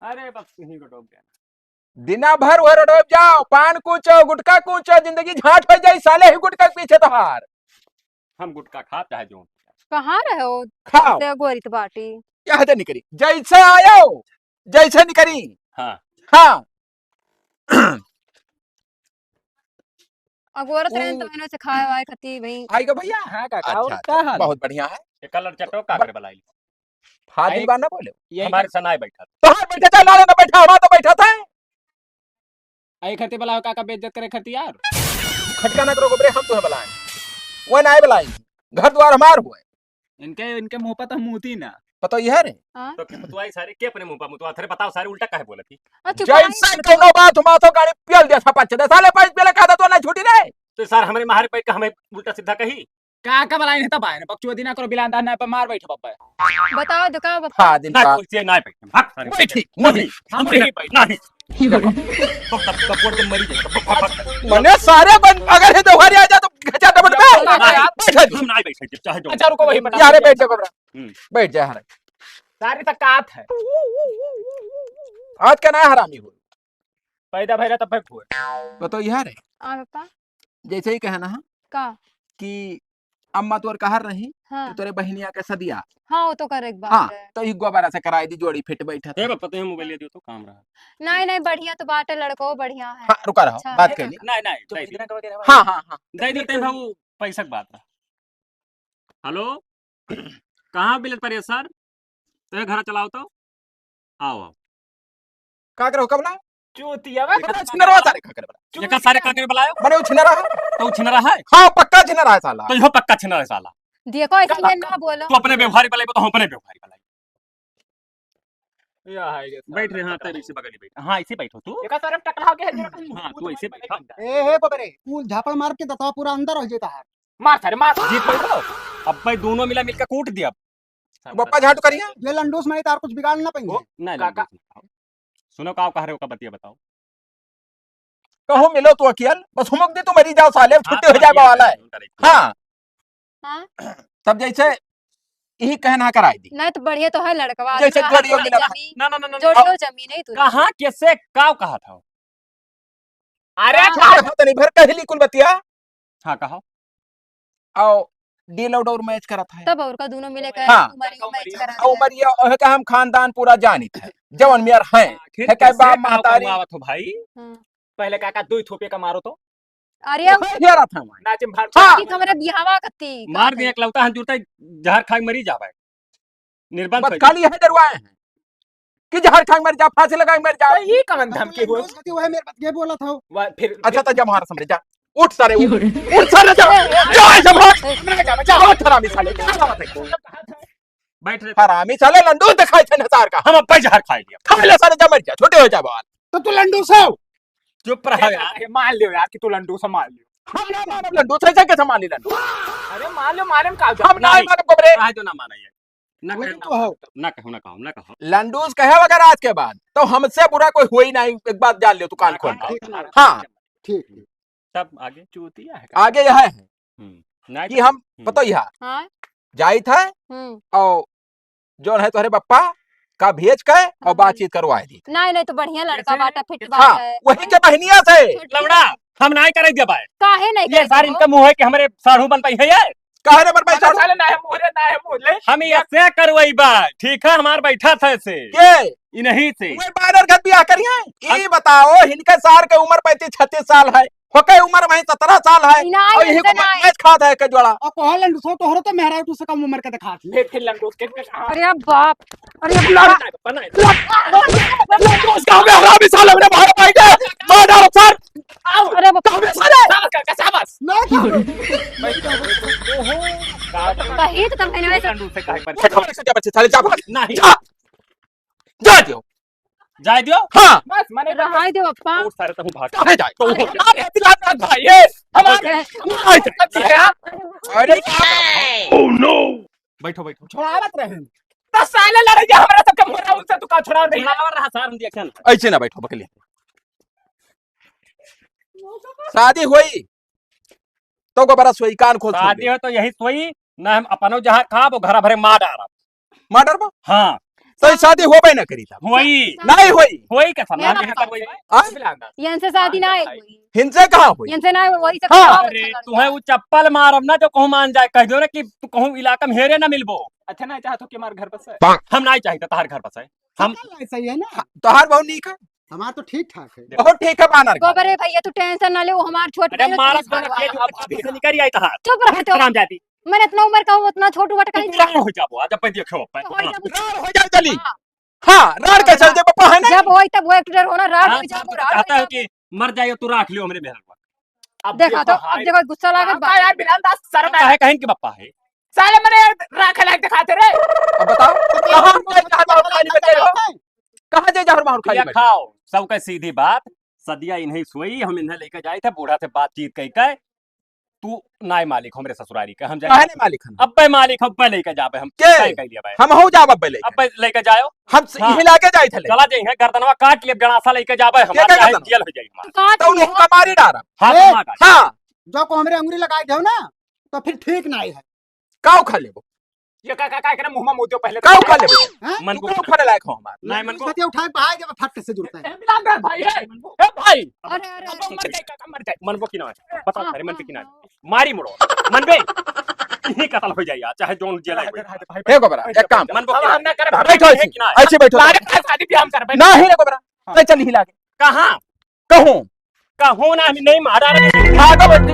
अरे बस तुहीं को डोब गया। दिना भर वह रोडोब जाओ, पान कूचो, गुटखा कूचो, जिंदगी झांट हो जाई साले ही गुटखा के पीछे तोहार। हम गुटखा खात चाहे जो। कहाँ रहे हो? खाओ। से गोरी तो बाटी। क्या हदे निकरी? जैसे आयो, जैसे निकरी। हाँ। हाँ। अगोरत रहे ऊ तो मैंने से खाए वाए खाती भाई। आई गो भैया। हाँ काका, अच्छा, और अच्छा, का हाल? बहुत बढ़िया है। ये कलर चटो का बड़- करे बलाई? फाजिल आई, बा ना बोले। यही हमारे से ना बैठा। तो हाँ बैठा था, लाले ना बैठा, हमारा तो बैठा था। आई खाती बुलाओ काका, बेइज्जत करे खाती यार। खटका ना करो गोबरे, हम तुम्हें बुलाएं। वो ना बुलाएं। घर द्वार हमार हुए। इनके, इनके मुंह पर तो मूती ना। पता यह रे? हाँ? तो क्या मुतवाई सारे के अपने मुंह पर मुतवा? अरे बताओ सारे उल्टा काहे बोलत ही? अच्छा, जैसे कोनो बात हुआ तो गाड़ी पियल दे, छपा चले। साले पाइप पियला कहता तो ना छूटी रे। तो सर हमरे मारे पे का हमें उल्टा सीधा कही? का का बलाई नहीं तब आए ना, बकचोदी ना करो, बिलांदा ना पर मार बैठो बब्बा। बताओ तो का बप्पा? हाँ, दिन ना का। कोई से ना बैठे। भाग सारे। बैठी, नहीं, हम नहीं बैठ, नहीं। तो तब, तब बोल के मरी जाए, तब भाग, भाग। मने सारे बन, अगर ये त्योहार आ जा तो घचा डबल में। नहीं, नहीं, बैठा जी। हम नहीं बैठे, चाहे जो। अच्छा, रुको, वही बता। यारे बैठ जा, घबरा। हम्म। बैठ जा, हरामी। सारे तक का हाथ है। आज का ना हरामी हो। पैदा भैरा तब हुए। बताओ यार। आ, पापा। जैसे ही कहना है का? कि अम्मा तोर कहर रही हाँ। कि तोरे बहिनिया के सदिया। हाँ, वो तो करे के बात हाँ, है। तो ई गोबरा से कराई दी, जोड़ी फिट बैठत ए है। बापा, तो मोबाइल दियो तो काम रहा। नहीं, नहीं, बढ़िया तो बात है, लड़को बढ़िया है। हाँ, रुका रहो, अच्छा बात है। कर ली। नहीं, नहीं, चुप दे दी। इतना कहो कि हाँ, हाँ, हाँ। दे देते हैं, वो पैसा की बात है। हेलो, कहाँ बिलत पर है सर? तो ये घर चलाओ तो। आओ, आओ। का करो, कब ना? चूतिया बा। एका छिनरवा सारे का करे बला? एका सारे का करे बलायो? मने उ छिनरा है? तो उ छिनरा है? हाँ, पक्का छिनरा है साला। तो इहो पक्का छिनरा है साला। देखो, इसमें ना बोलो। तू अपने व्यवहार बलाइबो, तो हम अपने व्यवहार बलाई। या है ये बैठ रहे, हाँ, साला। तेरे इसी बगल ही बैठ। हाँ, इसी बैठो तू। एका सारे टकला के है, हाँ, तू ऐसे बैठा। ए, हे बबरे, कुल झापड़ मार के दतवा पूरा अंदर हो जाता है। मार सारे, मार। जीत बैठो। अब भाई दोनों मिला मिलकर कूट दिया। बप्पा झाटू करिया। ये लंडूस में तार कुछ बिगाड़ ना पाएंगे। ओ, नहीं, काका। लंडूस नहीं। सुनो, का कह रहे हो, का बतिया बताओ। कहो मिलो तू अकियल, बस हुमक दे तू मरी जाओ साले, अब हाँ, छुट्टी हो जाए वाला है। हाँ। हाँ? तब जैसे यही कहना कराई दी। नहीं तो बढ़िया तो है लड़कवा, जैसे अच्छा, जोड़ियो मिला। जमीन, ना, ना, ना, ना, जोड़ियो ना। जमीन है तू। कहाँ, कैसे, का कहा था? अरे हाँ। का कहा तनी भर कहली कुल बतिया। हाँ, कहो। आओ, डील आउट और मैच करत है। तब और का दोनों मिले के हाँ। उमरियो मैच करत है। उमरिया, ओहे का हम खानदान पूरा जानित है। जवन मेर है। आखिर है का कैसे बाप का महतारी। कमावत हो भाई? हाँ। पहले काका दुई थोपे का मारो तो। अरे, वही हेरा था मैं। नाचे में भाग हाँ। कि हमरे बिहावा कत्ती मार का दिया है? एकलौता हम जुरता जहर खाए मरी जावे। निर्बंध बस हो खाली जाए। यही डरवाए हैं कि जहर खा के मर जा, फांसी लगा के मर जा। तो ये कवन धमकी हुआ? दोस्त होती, वह मेरे बतिया बोला था। वह फिर अच्छा, तो जा हमारा समझ जा। उठ सारे, उठ। उठ सारे, जा। जा, जा, भाग। जा, जा, जा, हरामी साले। क्या बात है? बैठ रे। हरामी साले, लंडू दिखाई थे नसार का। हम अब जहर खा लिया। खा ले सारे, जा मर जा, छोटे हो जा बाल। तो तू लंडू से हो? चुप रह यार। अरे, मान लियो यार कि तू लंडू से, मान लियो। हम ना मानब लंडू से, ऐसे कैसे मान ली लंडू? अरे मान लियो, मारे में का हो जाए? हम ना नहीं। मानब गोबरे। रह जो ना माना ये। ना वही कहो, तो ना हो। कहो, ना कहो, ना कहो, ना कहो। लंडूस कहे अगर आज के बाद, तो हमसे बुरा कोई हुई नहीं, एक बात जान लियो तू कान खोल के। ठीक है। हाँ। ठीक, ठीक। तब आगे? चूतिया है का? आगे यह है हम्म। नहीं कि तो हम हम्म। पतो यह हाँ। जाइत है हम्म। और जौन है तोहरे बप्पा का भेज के और हाँ। बातचीत करवाए दी। नहीं, नहीं, तो बढ़िया लड़का कैसे? बाटा, फिट कैसे? बात हाँ, है। वही के बहनिया से। छोटी लौड़ा, हम नहीं करे देबे। काहे नहीं ये करे सार देबो? इनका मुँह है कि हमरे साढ़ू बन पाई है ये? काहे रे मर भाई अरे साढ़ू? साले ना है मुँह रे, ना है मुँह ले। हम ये से करवाई बा, ठीक है, हमार बैठा था से। के? इन्हीं से। वही बानर घर बियाह करी है। ये बताओ, इनके सार के उम्र पैंतीस छत्तीस साल है। होके उम्र वही सत्रह साल है। नहीं, और यही इनसे को नहीं। मैच खात है के जोड़ा। और कहो लंडू सो तोहरो तो मेहरा तू से कम उम्र के दिखात। ले फिर लंडू के, के, हाँ। अरे बाप, अरे लड़, बाप। लड़, लड़, लड़, उसका हमें हरामी साला मेरे भाई, भाई के मार डालो सर। आओ। अरे बाप। साले। शाबाश काका, शाबाश। ना। ओहो। कही तो तब कहने वाले लंडू से काहे पर? बच्चे साले जा भाग। नहीं। जा। जा दियो। जाए दियो? हाँ। बस, मने रहाई दे, पप्पा। ओ, सारे तहु भाग। काहे जाए? तो अरे, अरे, अरे, भाई, ये हमारे अरे। अरे, अरे। Oh, no। बैठो, बैठो। छोड़ावत रहे। तो साले लड़े जा हमरा सबके मोरा उनसे तू का छोड़ा दे। छोड़ावत रहा सार, हम देखे ना। ऐसे ना बैठो, बकले। शादी होई, तो गोबरा सोई, कान खोल सुन शादी ले। हो तो यही सोई, ना हम अपनो जहर खाब, वो घर भरे मार डारब। मार डारबो? हाँ। तो ये शादी होबे ना करी तब। होई। नहीं होई। होई के सामने मेरा हम यहाँ करवाई। हाँ? ये इनसे शादी ना होई। हिंसे कहाँ होई? इनसे ना होई, वही से हाँ। करवाओ, अरे, अच्छा तुम्हें लड़का। वो चप्पल मारब ना, जो कहूँ मान जाए, कह दो ना कि तू कहूँ इलाका में हेरे ना मिलबो। अच्छा, ना चाहत हो कि हमारे घर बस है? हम नहीं चाहिए तहार घर बस है। हम चल, ऐसा ही है ना। हाँ, तोहार बहुत नीक है। हमार तो ठीक ठाक है। बहुत ठीक है बानर का। गोबरे भैया, तू tension ना ले, वो हमार छोट अरे भाई है, मारत तू बना के जो अभी से निकल आई तहार। चुप रह तो। हरामजादी। मैंने इतना उम्र का हूँ, उतना छोट उमर का तू ही राड़ हो जाबो, आज अपन देखो अपन। तो हो जाबो। राड़ हो जाए चली। हाँ। हाँ, राड़ के चल दे पापा है ना। जब होई तब वो एक डर होना, राड़ हाँ, हो जाबो, तो राड़ हो कहता है जाबो। कि मर जाइयो तू राख लियो हमरे मेहर को। अब देखा देखो, तो, अब हाय। देखो गुस्सा लागत बा। यार बिलान दास शर्म काहे है। कहें कि बप्पा है? साले मने राखे लायक दिखाते रे। अब बताओ, कहाँ जाए जहर माहुर खाली बैठे हो? कहाँ जाए जहर माहुर खाली ये बैठे? खाओ, सबका सीधी बात, सदिया इन्हीं सोई, हम इन्हें लेके जाए थे, बूढ़ा से बातचीत कई के, तू नाय मालिक हमरे ससुरारी के, हम जाए काहे नहीं मालिक हम? अब्बे मालिक, अब्बे लेके जाबे हम, के? तय कर लिया भाई। हम हो जाब अब्बे लेके। अब्बे लेके जाओ। हम स-, हाँ। हिला के जाए थे ले। चला जाइए, गर्दनवा काट ले, गणासा लेके जाबे हम, के, के चाहे गर्दन? जेल हो जाए हमारा। काट तो उन्हें लिया। का मारी डारा। हाँ, ए, तो मार डाल। हाँ। जो को हमरे अंगुरी लगाए दे ना, तो फिर ठीक नहीं है। का उखा लेबो? ये का, का, का करे मुंह में मुद्दे पहले का तो उखा लेबे? हैं? मन तू को का उखाड़े लायक हो हमार? नहीं, मन को सत्य उठाए, बाहर जब फट से जुड़ता है। ए, मिला दे भाई, ए, ए भाई। अरे, अरे, अब अरे। मर जाए, काका, मर जाए। मन को की ना है? बता, हाँ, अरे मन पे की ना है? हाँ। मारी मुड़ो। मन बे। यही कत्ल हो जाए यार, चाहे जोन जेल है कोई। हे गोबरा, एक काम। मन को अब की ना हम ना करे, है? बैठो ऐसे, कि ना है? ऐसे बैठो। लारे पास शादी भी हम करबे। ना ही रे गोबरा। हाँ। ले चल हिला के। कहाँ? कहूँ। कहूँ ना, हम नहीं मारा रे। भागो बंदी।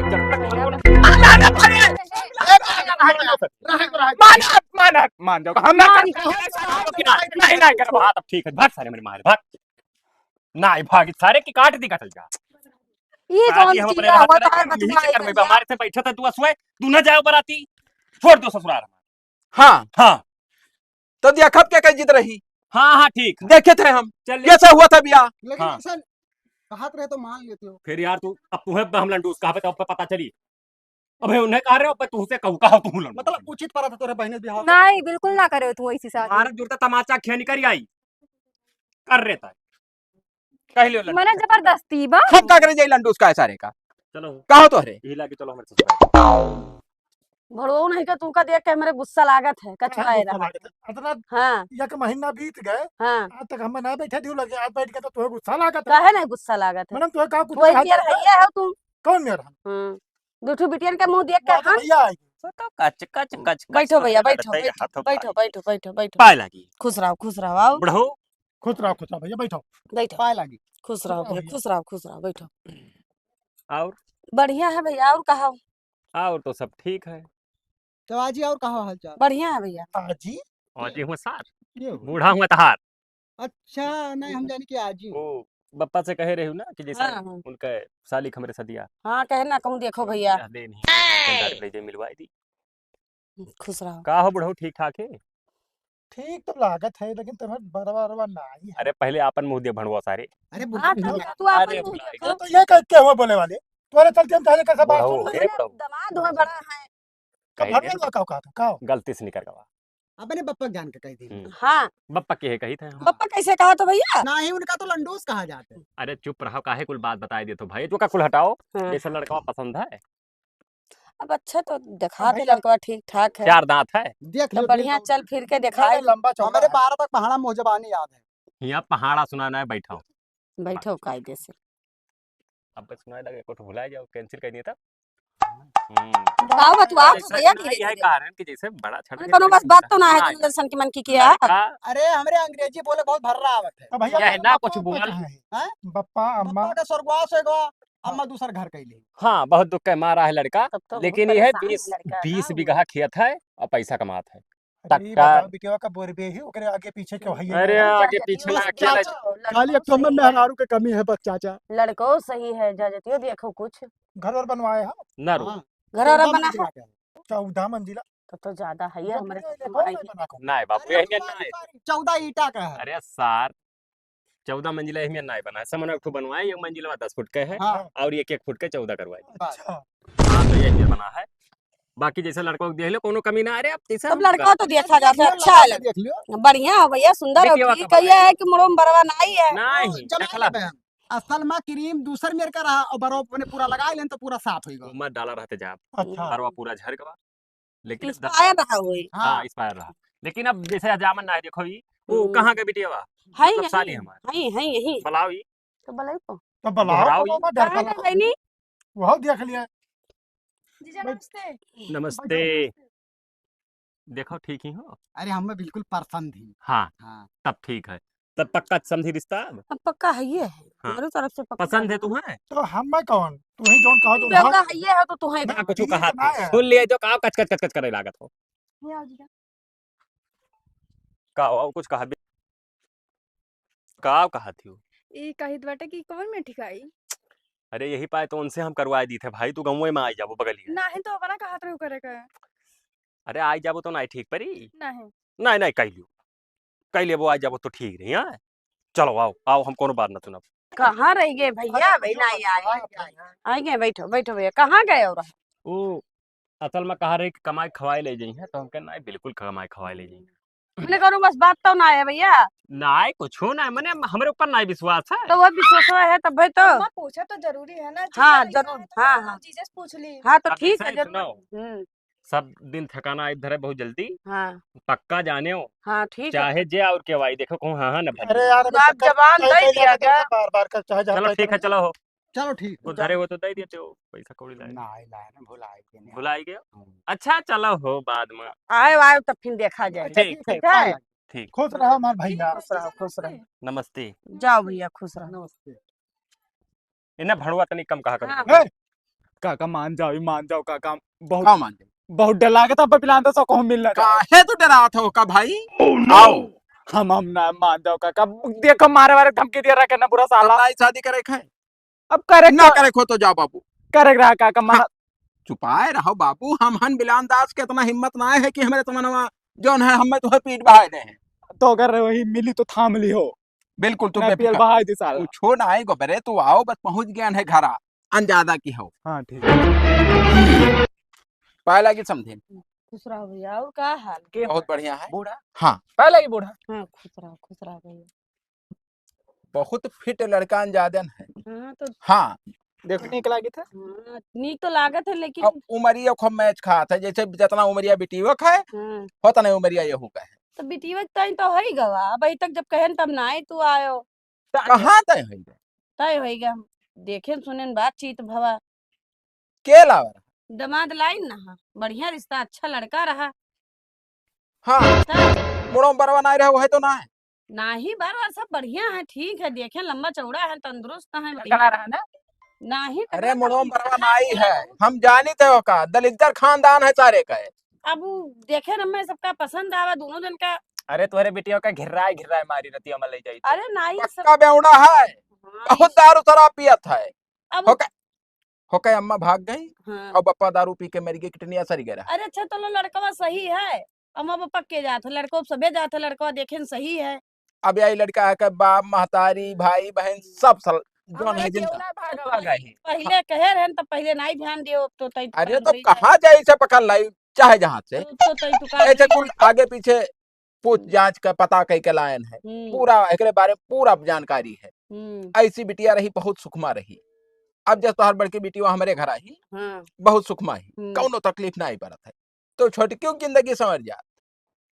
मारा ना, अरे। माना, माना। मान जाओ। हम ना मान करबे। नहीं, नहीं करबे। हाँ, तब ठीक है। भाग सारे मेरे मारे, भाग। नहीं, भाग। सारे की काट दी, कटल जा। ये सारी कौन हम चीज अपने है? हाथ वो में तो रखा, हम यही बतुआ चक्कर में है। हमारे से बैठा था, तू असुए, तू न जाओ बराती। छोड़ दो ससुराल। हाँ। हाँ। तो देखब के कई जिद रही। हाँ, हाँ, ठीक है। देखे थे हम। चल। कैसे हुआ था बियाह? लेकिन हाँ। ऐसा कहत रहे तो मान लेते हो। फिर यार तू, अब तुम्हें हम लंडूस कहाँ पे, तो अब पता चली। अबे उन्हें कह रहे हो, अब तुमसे कहूँ, कहा तुम लंडूस। मतलब उचित पड़ा था तोरे बहने बियाह। नहीं, बिल्कुल ना करे तू ऐसी शादी। मारत जुड़ता तमाचा खेनी करी आई। कर रहता है। कह लियो लंडू। मने जबरदस्ती बा। हम का करे जाई लंडू उसका है सारे का? चलो। कहो तो हरे। यही लाके चलो हमारे ससुराल। भड़वो नहीं का तुमका देख के हमरे गुस्सा लागत है, कचुआए काहे गुस्सा रहा। लागत है? अतना हाँ। एक महीना बीत गए, हाँ। आज तक हम ना बैठे दियो लगे, आज बैठ के तो तुम्हें गुस्सा लागत है। काहे नहीं गुस्सा लागत है? मैडम, तुम्हें का कुछ वही कहा मेर जाता है? है, है तू। कौन मेर है? हाँ। दू ठो बिटियन के मुंह देख के वो तो हम भैया आएगी। तो कच, कच, कच, कच, बैठो कच, भैया, कच, बैठो, कच, बैठो, हाथों बैठो, पाए। बैठो, बैठो, बैठो। पाए लागी। खुश रहो, खुश रहो, आओ। बुढ़ऊ। खुश रहो, खुश रहो भैया, बैठो। बैठो। पाए लागी। खुश रहो खुश रहो भैया, भैया। खुश रहो, खुश रहो, बैठो। और? बढ़िया है भैया, और कहा? और तो सब ठीक है। तो आजी और कहा हाल चाल? बढ़िया है भैया। आजी? आजी हुआ सार। ये हो। बूढ़ा हुआ तहार। अच्छा, नहीं, हम जाने कि आजी। वो बप्पा से कहे रही ना कि जैसे हाँ, हाँ। उनका सालिक हमरे सदिया। हाँ, कहे ना कहूँ देखो भैया। दे नहीं, मिलवाई दी। खुश रहो। का हो बुढ़ऊ, ठीक ठाक है? ठीक तो लागत है, लेकिन तुम्हें बरवा, बरवा ना आई है। अरे पहले आपन मुंह दे भंडवा सारे। अरे बुढ़ऊ हाँ, नहीं तो है। तू आपन अरे मुंह बुढ़ऊ। देखो। तो ये कह के हुआ बोले वाले? तुम्हारे चलते हम कहले कैसे बात बुढ़ऊ, सुन ए रहे? बुढ़ऊ। दमाद हो बड़ा है। तो कह भंडवा दे। का, का, का? गलती से निकल गवा। अपने बप्पा के जान के कह दी। हम्म। हाँ। बप्पा के है कही थे। बप्पा कैसे कहा तो भैया? ना ही उनका तो लंडूस कहा जाता है। अरे चुप रहो, काहे कुल बात बताई देत हो भाई, तो का कुल हटाओ। हाँ। जैसे लड़का पसंद है। अब अच्छा तो देखा हाँ तो भैया। लड़कवा ठीक ठाक है। चार दांत है। देख तो लो, बढ़िया दिल तो चल फिर के दिखाए। लंबा चौड़ा हमारे है। बारह तक पहाड़ा मुँह जबानी याद है। यहाँ पहाड़ा सुनाना है, बैठाओ। बैठो कायदे से। अब बस सुनाए लगे, कुछ भुला जाओ, cancel कर दिए तब। हम्म। का बतुआ अरे, भैया, सच धीरे नहीं है धीरे। कारण कि जैसे बड़ा छड़ा अरे, कोनो बस बात तो ना है, हाँ। तुम दर्शन की मन की किया। लड़का अरे, हमरे अंग्रेजी बोले बहुत भर्रा आवत है। तो भैया, यह ना बप्पा कुछ बोल। कहाँ है? हैं? बप्पा, अम्मा। बप्पा का स्वर्गवास हो गवा, अम्मा दूसर घर कैली। हाँ, बहुत दुख के मारा है लड़का, तब तो बहुत लेकिन यह परेशान है बीस, लड़का बीस ना। बीघा खेत है और पैसा कमात है। अरे, टक्का। बताओ, बिटिया का बोरबे ही, ओकरे आगे पीछे क्यों है ये अरे, यार? आगे पीछे ना, अकेला चाचा, खाली एक तो में मेहरारू के कमी है बस, चाचा। लड़को सही है, जजतियो देखो कुछ। घर और बनवाए हो? ना रो। हाँ। घर और चौदह बना मंजिला है। का है। चौदह मंजिला। तो, तो ज्यादा है ये तो हमारे पूरे पास देखो, हमारे मैं बना के। नहीं बाबू, अरे, यही sorry, नहीं। Sorry, चौदह ईटा का है। अरे सार, चौदह मंजिला एहमे नाय बना है, समन एक ठो बनवाए, एक मंजिलवा दस फुट के है हाँ। और एक एक फुट के चौदह करवाए। अच्छा। हाँ, तो यही बना है। बाकी जैसे लड़कों को देख लो, कोनो कमी ना आ रहे, अब जैसे तब हम लड़का तो देखा जाता है, अच्छा है। देख लियो। बढ़िया है भैया, सुंदर है, देखिए, ठीक है, ये है कि मुड़ो में बरवा नहीं है। नहीं, हाँ, जमा देखला। लेबे हम। असल में cream दूसर मेर का रहा और बरवा अपने पूरा लगा लेन तो पूरा साफ होइगा। वो मत डाला रहते जाब। अच्छा। बरवा पूरा झर गवा। लेकिन अब expire रहा होई। हाँ, हाँ। Expire रहा। लेकिन अब जैसे अजामन ना है, देखो ई, वो हम्म। कहाँ के बिटिया बा? है मतलब यहीं, साली हमार। है, है यहीं। बुलाओ ई। तो बुलाई को। तो बुलाओ, बुलाओ ई। कहाँ डर कहाँ लगा। गई नी? वह देख लिया। जीजा, नमस्ते। नमस्ते। बैठो। देखो, ठीक ही हो? अरे, हम बिल्कुल पसंद ही। हाँ, हाँ। तब ठीक है। तब पक्का समझी रिश्ता अब? अब पक्का है ये है। हाँ। हमारे तरफ से पक्का पसंद है है। तुम्हें? तो हम मैं कौन? तू ही जौन कहा, जो बेवड़ा भाग। है ये है तो तुम्हें ना, कुछ ठीक कहा ना थी। है। सुन लिए जो का कच, कच, कच, कच करे लागत हो। ये आओ जीजा। का हो, कुछ कहा बे-, का कहा थी हो? ई कहित बाटे कि कौन में ठिकाई? अरे, यही पाए तो उनसे हम करवाए दी थे भाई, तू गाँवे में आई जाबो बगलिया। नाही तो अपना कहत रहू करे का। अरे, आई जाबो तो नाही ठीक परी। नाही। नाही, नाही, कह लियो। कह लेबो, आई जाबो तो ठीक रही, हाँ? चलो, आओ, आओ, हम कोनो बात ना सुनब। कहाँ रह गए भैया? अरे, भाई, नहीं आए। आए गए, बैठो, बैठो भैया, कहाँ गए और? वो असल में कहा रहे कि कमाई खवाई ले जाई है, तो हम कहे, "नहीं, बिल्कुल कमाई खवाई ले जाई।" मने करो बस बात तो ना है भैया। नहीं, कुछ ना है, मने हमरे ऊपर नहीं विश्वास है। तो वो विश्वास है तब भाई तो। अम्मा, पूछा तो जरूरी है ना, हाँ, जीजा जरूर, नहीं आए तो हाँ, फिर हाँ। जीजा से पूछ ली। हाँ, तो अब ठीक जैसे है, ही जरूर। सुनो। हम्म। सब दिन ठिकाना आई धरे बहुत जल्दी। हाँ। पक्का जाने हो। हाँ, ठीक है। चाहे जे और के आई, देखो कहूँ हाँ, हाँ, ना भर अरे दे। यार, अबे तो आप सब जबान तय दे कर लिया दिया था, गया। बार बार का चाहे चलो जाता है ठीक है, तो चलो हो। चलो ठीक। वो जाओ। धरे हो तो दे देते हो, पैसा कौड़ी लाए। ना, आए लाए ना, भुला आए के नहीं। भुला आए गए? हाँ। अच्छा, चलो हो, बाद में। आए, आए, तब फिर देखा जाए। अच्छा, ठीक, ठीक ठीक, है। पाए। ठीक। खुश रहो हमार भैया। खुश रहो, खुश रहो। नमस्ते। जाओ भैया, खुश रहो। नमस्ते। इन्हें भड़ुआ तनी कम कहा करो। हाँ। ए, काका मान जाओ, ई मान जाओ काका, बहुत, का मान जाओ? बहुत डर लागत है, अब बिलांदा से कहूँ मिलना जाओ। काहे तू डरात हो का भाई? Oh, no! आओ। हम, हम ना मान जाओ काका, देखो मारे वारे धमकी दिया रखे ना बुरा साला। हमरा ई शादी करे खाए। अब करे ना का-, करे खो तो जाओ बाबू। करे रहा काका, मना हाँ। चुपाए रहो बाबू, हम हन बिलान दास के इतना हिम्मत ना है कि हमरे तमनवा जौन है, हमें तुम्हें पीठ बहाए दे हैं। तो अगर वही मिली तो थाम ली हो। बिल्कुल, तू ना बेफिक्र। पियल बहाए दे साला। कुछो ना आए गोबरे, तू आओ, बस पहुँच गया है घरा, अनजादा की हो। हाँ, ठीक। पाए लागी समझे। खुश रहो भैया, और का हाल? के बहुत बढ़िया है। बूढ़ा? हाँ। पाए लागी बूढ़ा? हाँ, खुश रहो, खुश रहो भैया। बहुत fit लड़का अनजादन है। हाँ, तो हाँ। देखो, नीक लागत है। हाँ, नीक तो लागत है, लेकिन अब उमरिया खूब match खात है, जैसे जितना उमरिया बिटियो का है, हाँ। उतना उमरिया यहू का है। तो बिटियो तई तो होई गवा, अब अभी तक जब कहन तब ना आए तू आयो। कहाँ तय होई गवा? तय होई गवा, हम देखेन सुनेन बातचीत भवा। के लावा रहा? दमाद लाइन ना हा, बढ़िया रिश्ता, अच्छा लड़का रहा। हाँ। तब? मुड़ो बरवा नाई रहा, वही तो ना है। नाही, बरवा सब बढ़िया है, ठीक है, देखे लंबा चौड़ा है, तंदुरुस्त है, बढ़िया। रहा ना? नाही, अरे टकला मुड़ो नहीं। बरवा नाई है, हम जानी थे ओका, दलिद्दर खानदान है सारे का है। अब उ देखे न, मैं सबका पसंद आवा, दोनों जन का। अरे तोहरे बिटियों का घिर्राए घिर्राए मारी रतिया में ले जाई तो। अरे नाही, सब पक्का बेवड़ा है, हाँ, बहुत इस- दारू शराब पियत है। अब होके, होके अम्मा भाग गई हाँ। और बप्पा दारू पी के मर गए, किडनी असर गया। अरे अच्छा, तो लो लड़कवा सही है, अम्मा बप्पा के जात है, लड़को सबे जात है, लड़कवा देखे न सही है। अब यही लड़का है कि बाप, महतारी, भाई, बहन, सब सल-, जौन अरे है जिनका। केवना भागवा गए। पहले कहे रहन, तब पहले नहीं ध्यान दियो, अब तो तई अरे तो कहाँ जाए इसे पकड़ लाई, चाहे जहाँ से। तो, तो तई तू का ऐसे कुल आगे पीछे पूछ जांच का पता कई के लायन है। हम्म। पूरा एकरे बारे में पूरा जानकारी है। हम्म। ऐसी बिटिया रही, बहुत सुखमा रही। अब जब तोहर बड़की बिटिया हमरे घर आई, हाँ। बहुत सुखमा ही, हम्म। कौनो तकलीफ ना आई पड़त है। तो छोटकियों की जिंदगी संवर जात।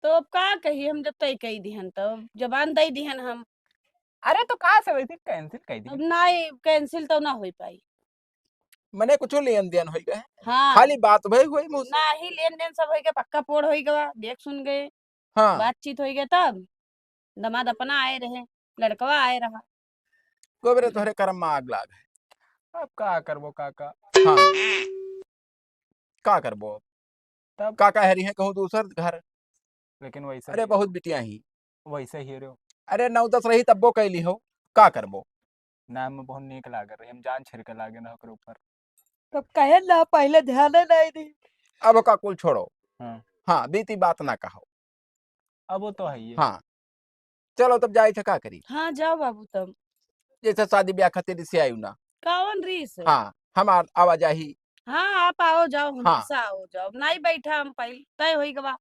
तो अब का कही, हम जब तय कई दिहन, तो जबान दे दिहन हम। अरे तो का से वैसे cancel कर दी? अब ना, cancel तो ना हो पाई। मने कुछ लेन देन होई गए? हाँ। खाली बात भई होई मुँह से? नाही, लेन देन सब होई गए, पक्का पोड़ होई गवा, देख सुन गए। हाँ। बातचीत होई गए तब दमाद अपना आए रहे, लड़कवा आए रहा। गोबरे तोहरे करम में आग लाग है। अब का करबो काका? हाँ। का करबो? तब? काका हेरी हैं कहूँ दूसर घर। लेकिन वैसे अरे ही बहुत बिटिया ही। वैसे ही रहो। अरे नौ दस रही तब्बो कैली हो, का करबो? ना, हमें बहुत नीक लाग रही, हम जान छिड़के लागे ना ओकरे ऊपर। तो कहे ना, पहले ध्यान नहीं दी। अब का कुल छोड़ो। हाँ। हाँ, बीती बात ना कहो। अब वो तो है ही है। हाँ। चलो तब जाए थे, का करी? हाँ, जाओ बाबू तब। जैसे शादी ब्याह खातिर रिसियायु ना। कौन रिस? हाँ, हमार आवाजाही। हाँ, आप आओ जाओ, हाँ। हमेशा आओ जाओ। नहीं बैठा हम पहले, तय होई गवा।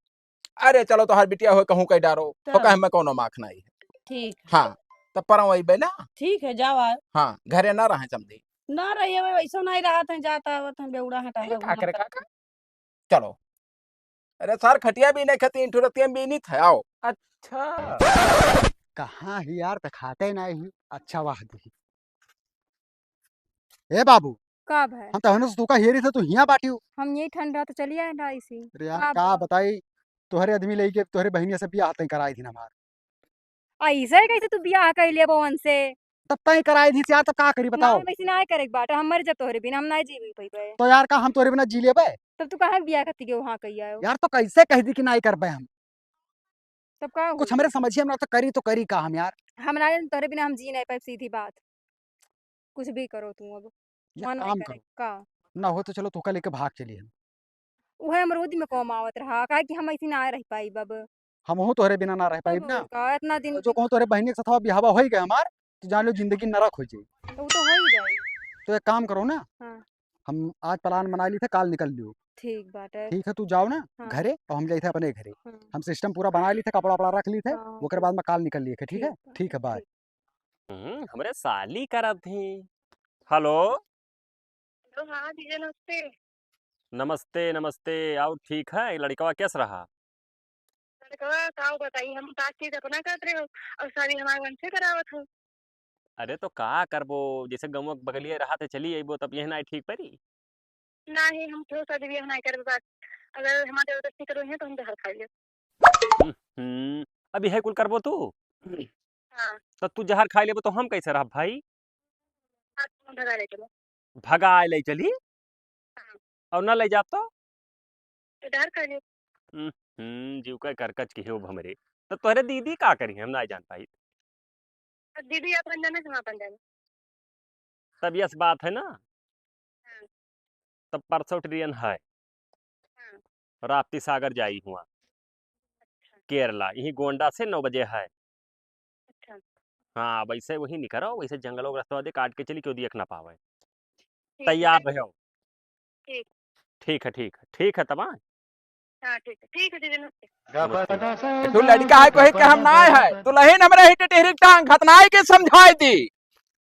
अरे चलो, तोहार बिटिया हो कहूँ कह डारो, तब। ओका हमें कौनो माख नहीं है। ठीक। हाँ, तब परम वही बे ना। ठीक है, जाओ आओ। हाँ, घरे ना रहे समझी। ना रहिए, वैसे नहीं रहा था, जाता आवत है, बेउड़ा हटा ए, का करे काका? चलो। अरे सर, खटिया भी नहीं खाती, इंठुरतिया भी नहीं था, आओ। अच्छा। कहाँ ही यार, त खाते नहीं ही। अच्छा, वाह दी। ए बाबू। का भाई? हम तहने से तुका हेरी थे, तू हिया बाटियो। हम यही ठंडा तो चली आए ना इसी। अरे यार, का का भाई? बताई, तोहरे आदमी लेके तोहरे बहिनिया से बियाह तय कराई थी ना हमार। ऐसे कैसे तू बियाह कर लेबो उनसे? तब तय कराई थी यार, तब का करी बताओ? ना, वैसे ना करे के बाटे, हम मर जा तोहरे बिना, हम ना जी पइबे। तो यार का हम तोहरे बिना जी लेबे? तब तू काहे बियाह खातिर के वहाँ कही आयो? यार तो कैसे कह दी कि ना करबे हम? तब का कुछ हुई? हमरे समझिए, हम ना तो करी तो करी का हम यार? हम ना तोहरे बिना हम जी नहीं पाए, सीधी बात। कुछ भी करो तू अब। या मन नहीं काम करे करो। का? ना हो तो चलो तोका लेके भाग चली हम। उहे हमर ओदी में कम आवत रहा, काहे कि हम ऐसी ना रह पाइब अब। हमहू तोहरे बिना ना रह पाइब तब ना। का, इतना दिन तो जो की कहूँ तोहरे बहिनी के साथ बियाहवा होई गए हमार, तो जान लो जिंदगी नरक हो जाई। तो वो तो हो ही जाई। तो एक काम करो ना, हाँ। हम आज plan बना ली थे, काल निकल लियो। ठीक बाटे। ठीक है, तू जाओ ना हाँ। घरे और हम जाई थे अपने घरे। हाँ। हम system पूरा बना ली थे, कपड़ा वपड़ा रख ली थे, हाँ, ओकरे ठीक। बाद में काल निकल लिए थे, ठीक है? ठीक बा, ठीक है, bye। ठीक। हम्म, हमरे साली करत ही। Hello। Hello, हाँ जीजा, नमस्ते। नमस्ते, नमस्ते। और ठीक है, लड़कवा कैस रहा? लड़कवा का बताई, हम बातचीत अपना करत रहे हो और शादी हमारे मन से करावत हो। अरे तो का करबो, जैसे गौवा के बगलिए रहा थे, चली अइबो, तब यह ना ठीक परी। नाही, हम केहू शादी बियाह नाही करबे, बस अगर हमार जबरदस्ती करो है तो हम जहर खाई लेब। हम्म, अब यह कुल करबो तू? हाँ। तो तू जहर खाई लेबो तो हम कैसे रहब भाई? आप हम भगा ले चलो। भगाए ले चली? हाँ। और ना ले जाब तो? तो जहर खा लेब। हम्म, हम्म, जीव का करकच के हो हमरे। तो तोहरे दीदी का करी, हम ना जान पाई। अब दीदी अपन जाने, हम अपन जाने। तब यस बात है ना? हाँ। तब परसों ट्रेन है। हाँ। राप्ती सागर जाई हुआ। अच्छा। केरला, यही गोंडा से नौ बजे है। अच्छा। हाँ, वैसे वही निकरो, वैसे जंगलों के रास्ता दे काट के चली, क्यों देख ना पावे। ठीक है। तैयार रहो। ठीक। ठीक है, ठीक है, ठीक है, तब हाँ? हाँ, ठीक है, ठीक है दीदी, नमस्ते। नमस्ते। तू लड़का है, कोई के हम ना है, तू लहिन हमरे ही टेढ़ी टांग खतनाई के समझाई दी।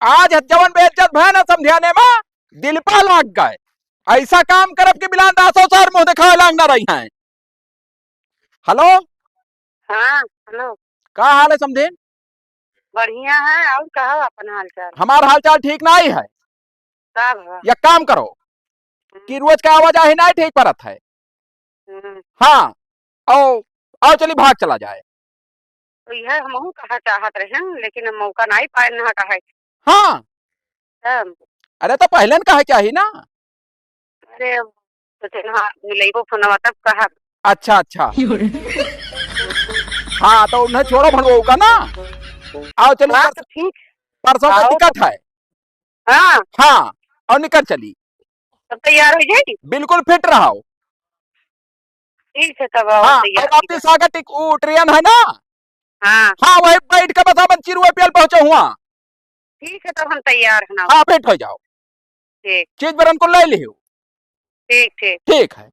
आज जवन बेइज्जत भय ना समझाने में दिल पा लाग गए। ऐसा काम करब कि बिलान दासो सार मुंह दिखावे लाग ना रही हैं। हेलो। हाँ, हेलो। का हाल है समधिन? बढ़िया है, और कहो अपन हाल चाल। हमार हाल चाल ठीक नहीं है। का भवा? एक काम करो हम्म। कि रोज का आवाजाही नहीं ठीक परत है। हम्म। हाँ, आओ, आओ चली भाग चला जाए। तो यह हमहू कहा चाहत रहन, लेकिन अब मौका नहीं पाए ना कहे। हाँ। तब? अरे तो पहले न कहे चाही ना। अरे, तो चल, हाँ, मिलइबो फोनवा तब कहा। अच्छा, अच्छा। हाँ, तो उन्हें छोड़ो भड़वऊ का ना। आओ चलो, हाँ, परस-, तो ठीक। परसों का आओ। टिकट है। हाँ। हाँ, और निकल चली। तब तैयार हो जाई? बिल्कुल फिट रहो। ठीक है, तब आओ, हाँ, तैयार और आपके ठीक है। सागर टिक-, उ, ट्रेन है ना? हाँ। हाँ, वही बैठ के बस अपन चिरुआ पियल पहुँचे हुआ। ठीक है, तब हम तैयार है ना। हाँ, फिट हो जाओ। ठीक। चीज बरन को ले लियो। ठीक, ठीक। ठीक है।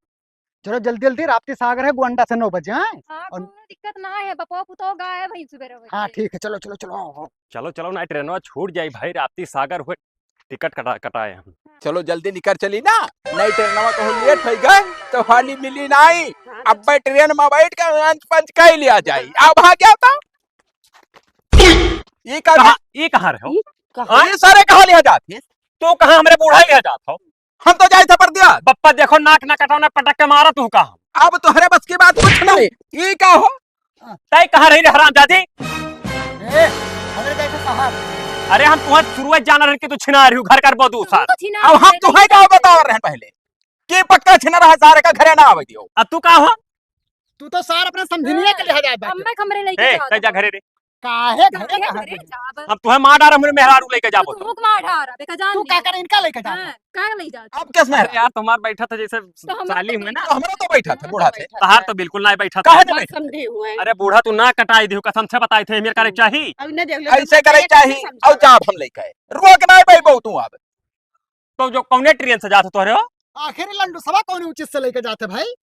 चलो जल्दी जल्दी, राप्ती सागर है, गोंडा से नौ बजे, हाँ? हाँ, और कौनो दिक्कत ना है, बपवा पुतोह गायब है सुबेरे होई हाँ, के। ठीक है, चलो, चलो, चलो, आओ, आओ। चलो, चलो, ना ट्रेनवा छूट जाई भाई, राप्ती सागर हुए टिकट कटा, कटाए हम। हाँ। चलो जल्दी निकर चली ना, नहीं ट्रेनवा कहूँ लेट हो गए तो हाली मिली नहीं। हाँ, अब तो मैं ट्रेन में बैठ के लंच पंच कर लिया जाई। अब हाँ क्या था? ये का कहाँ, ये कहाँ रहे हो? ये कहाँ? ये सारे कहाँ लिया जात है? तू कहाँ हमरे बूढ़ा लिया जात हो? हम तो जाई था परदेस। बप्पा देखो, नाक ना कटाओ ना, पटक के मारा तू का। अब तोहरे बस की बात कुछ नहीं। ई का हो? तय कहाँ रही रे हरामजादी? ए, हमरे जैसे शहर। अरे हम तुहर शुरुआत जाना रहन कि तू छिना रही हो, घर कर बदू तू सार। तो छिना अब हम रहे तुहे नहीं का करते। बतावा रहन पहले कि पक्का छिना रहा सारे का घरे ना आवे दियो। अब तू का हो? तू तो सार अपने समझनिया के लिहा जात बाटे। अम्मा के हमरे लइके ए, जात तय जा बा। घरे रे। काहे घरे काहे कहाँ घरे जाबे? जाब? हम तुहे मार डार, हमरे मेहरारू लइके जाबो तू तो। मुख मार डार, बेका जान तू ली। का कर इनका लइके जाबे? हाँ, का लइ जात? अब किस में अरे है? यार, तुम्हार बैठा था जैसे तो हम साली तो हुए ना। बैठा तो हमरो तो बैठा था, बूढ़ा थे। तहार तो बिल्कुल ना बैठा था। काहे ना बैठा था? समझे हुए। अरे बूढ़ा, तू ना कटाई दियो, कसम से बताई थे, मेरे करे चाही। अब इन्हें देख लो, ऐसे करे चाही, और जाब हम लइके। रोक ना पाई बहु तू अब। तो जो कौने ट्रेन से जात हो तोहरे हो? आखिर लंडू सवा कौन उचित से लेके जाते भाई?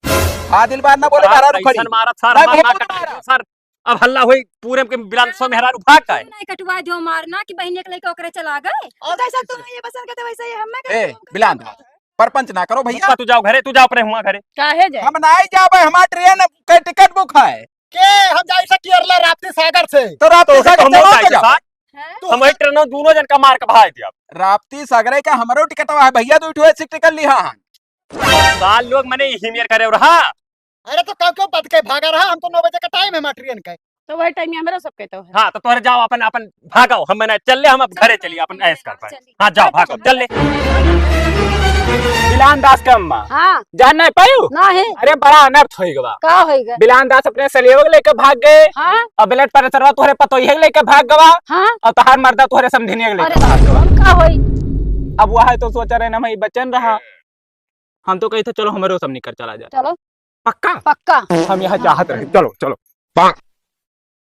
हाँ, दिल बार ना बोले, बारह रुखड़ी। ऐसन मारत सर, नहीं, हमार बहुत मार मारा। कटाई सर। अब हल्ला होई पूरे के बिलान सो मेहरारू भाग गए। नहीं कटवा जो मारना कि बहिने के लेके ओकरे चला गए। और तो जैसा तू ये पसंद करते वैसे ही हम मैं ए, करते हैं। बिलान दा, परपंच ना करो भैया। तू जाओ घरे, तू जाओ अपने हुआ घरे। काहे जाए? हम नहीं जाबे, हमार ट्रेन के टिकट बुक है। के हम जाई से केरला राप्ती सागर से। तो राप्ती तो सागर हम से लोग वहाँ जाए जाओ। साथ। हैं? हम वही ट्रेनों दोनों जन का मार के भाई दिया। राप्ती सागरे का हमरो टिकटवा है भैया, दो ठो ऐसी टिकट लिहा है। साल लोग मने यही मेर करे रहा। अरे तो कब क्यों बद के भागा रहा, हम तो नौ बजे का टाइम है हमार ट्रेन का। तो वही टाइम हमारा सब कहता है। हाँ, तो तोहरे जाओ अपन, अपन भागो, हम मने चल ले, हम अब घरे चली, अपन ऐश कर पाए। चली। हाँ, जाओ, भागो, चल ले। बिलान दास के अम्मा। हाँ। जान नहीं पायू? नहीं। अरे, बड़ा अनर्थ होई गवा। का होई गवा? बिलान दास अपने सलेवक लेके भाग गए। हाँ। और ब्लड प्रेशर तोहरे पतोहिया के लेके भाग गवा। हाँ। और तहार मर्दा तोहरे समधिनिया के लेके अरे, भाग गवा। अब का होई? अब वह है तो सोचा रहे ना, मैं बचन रहा। हम तो कही थे, चलो, हमरो सब निकर चला जाए। चलो। पक्का? पक्का। हम यहाँ चाहत रहे। चलो, चलो।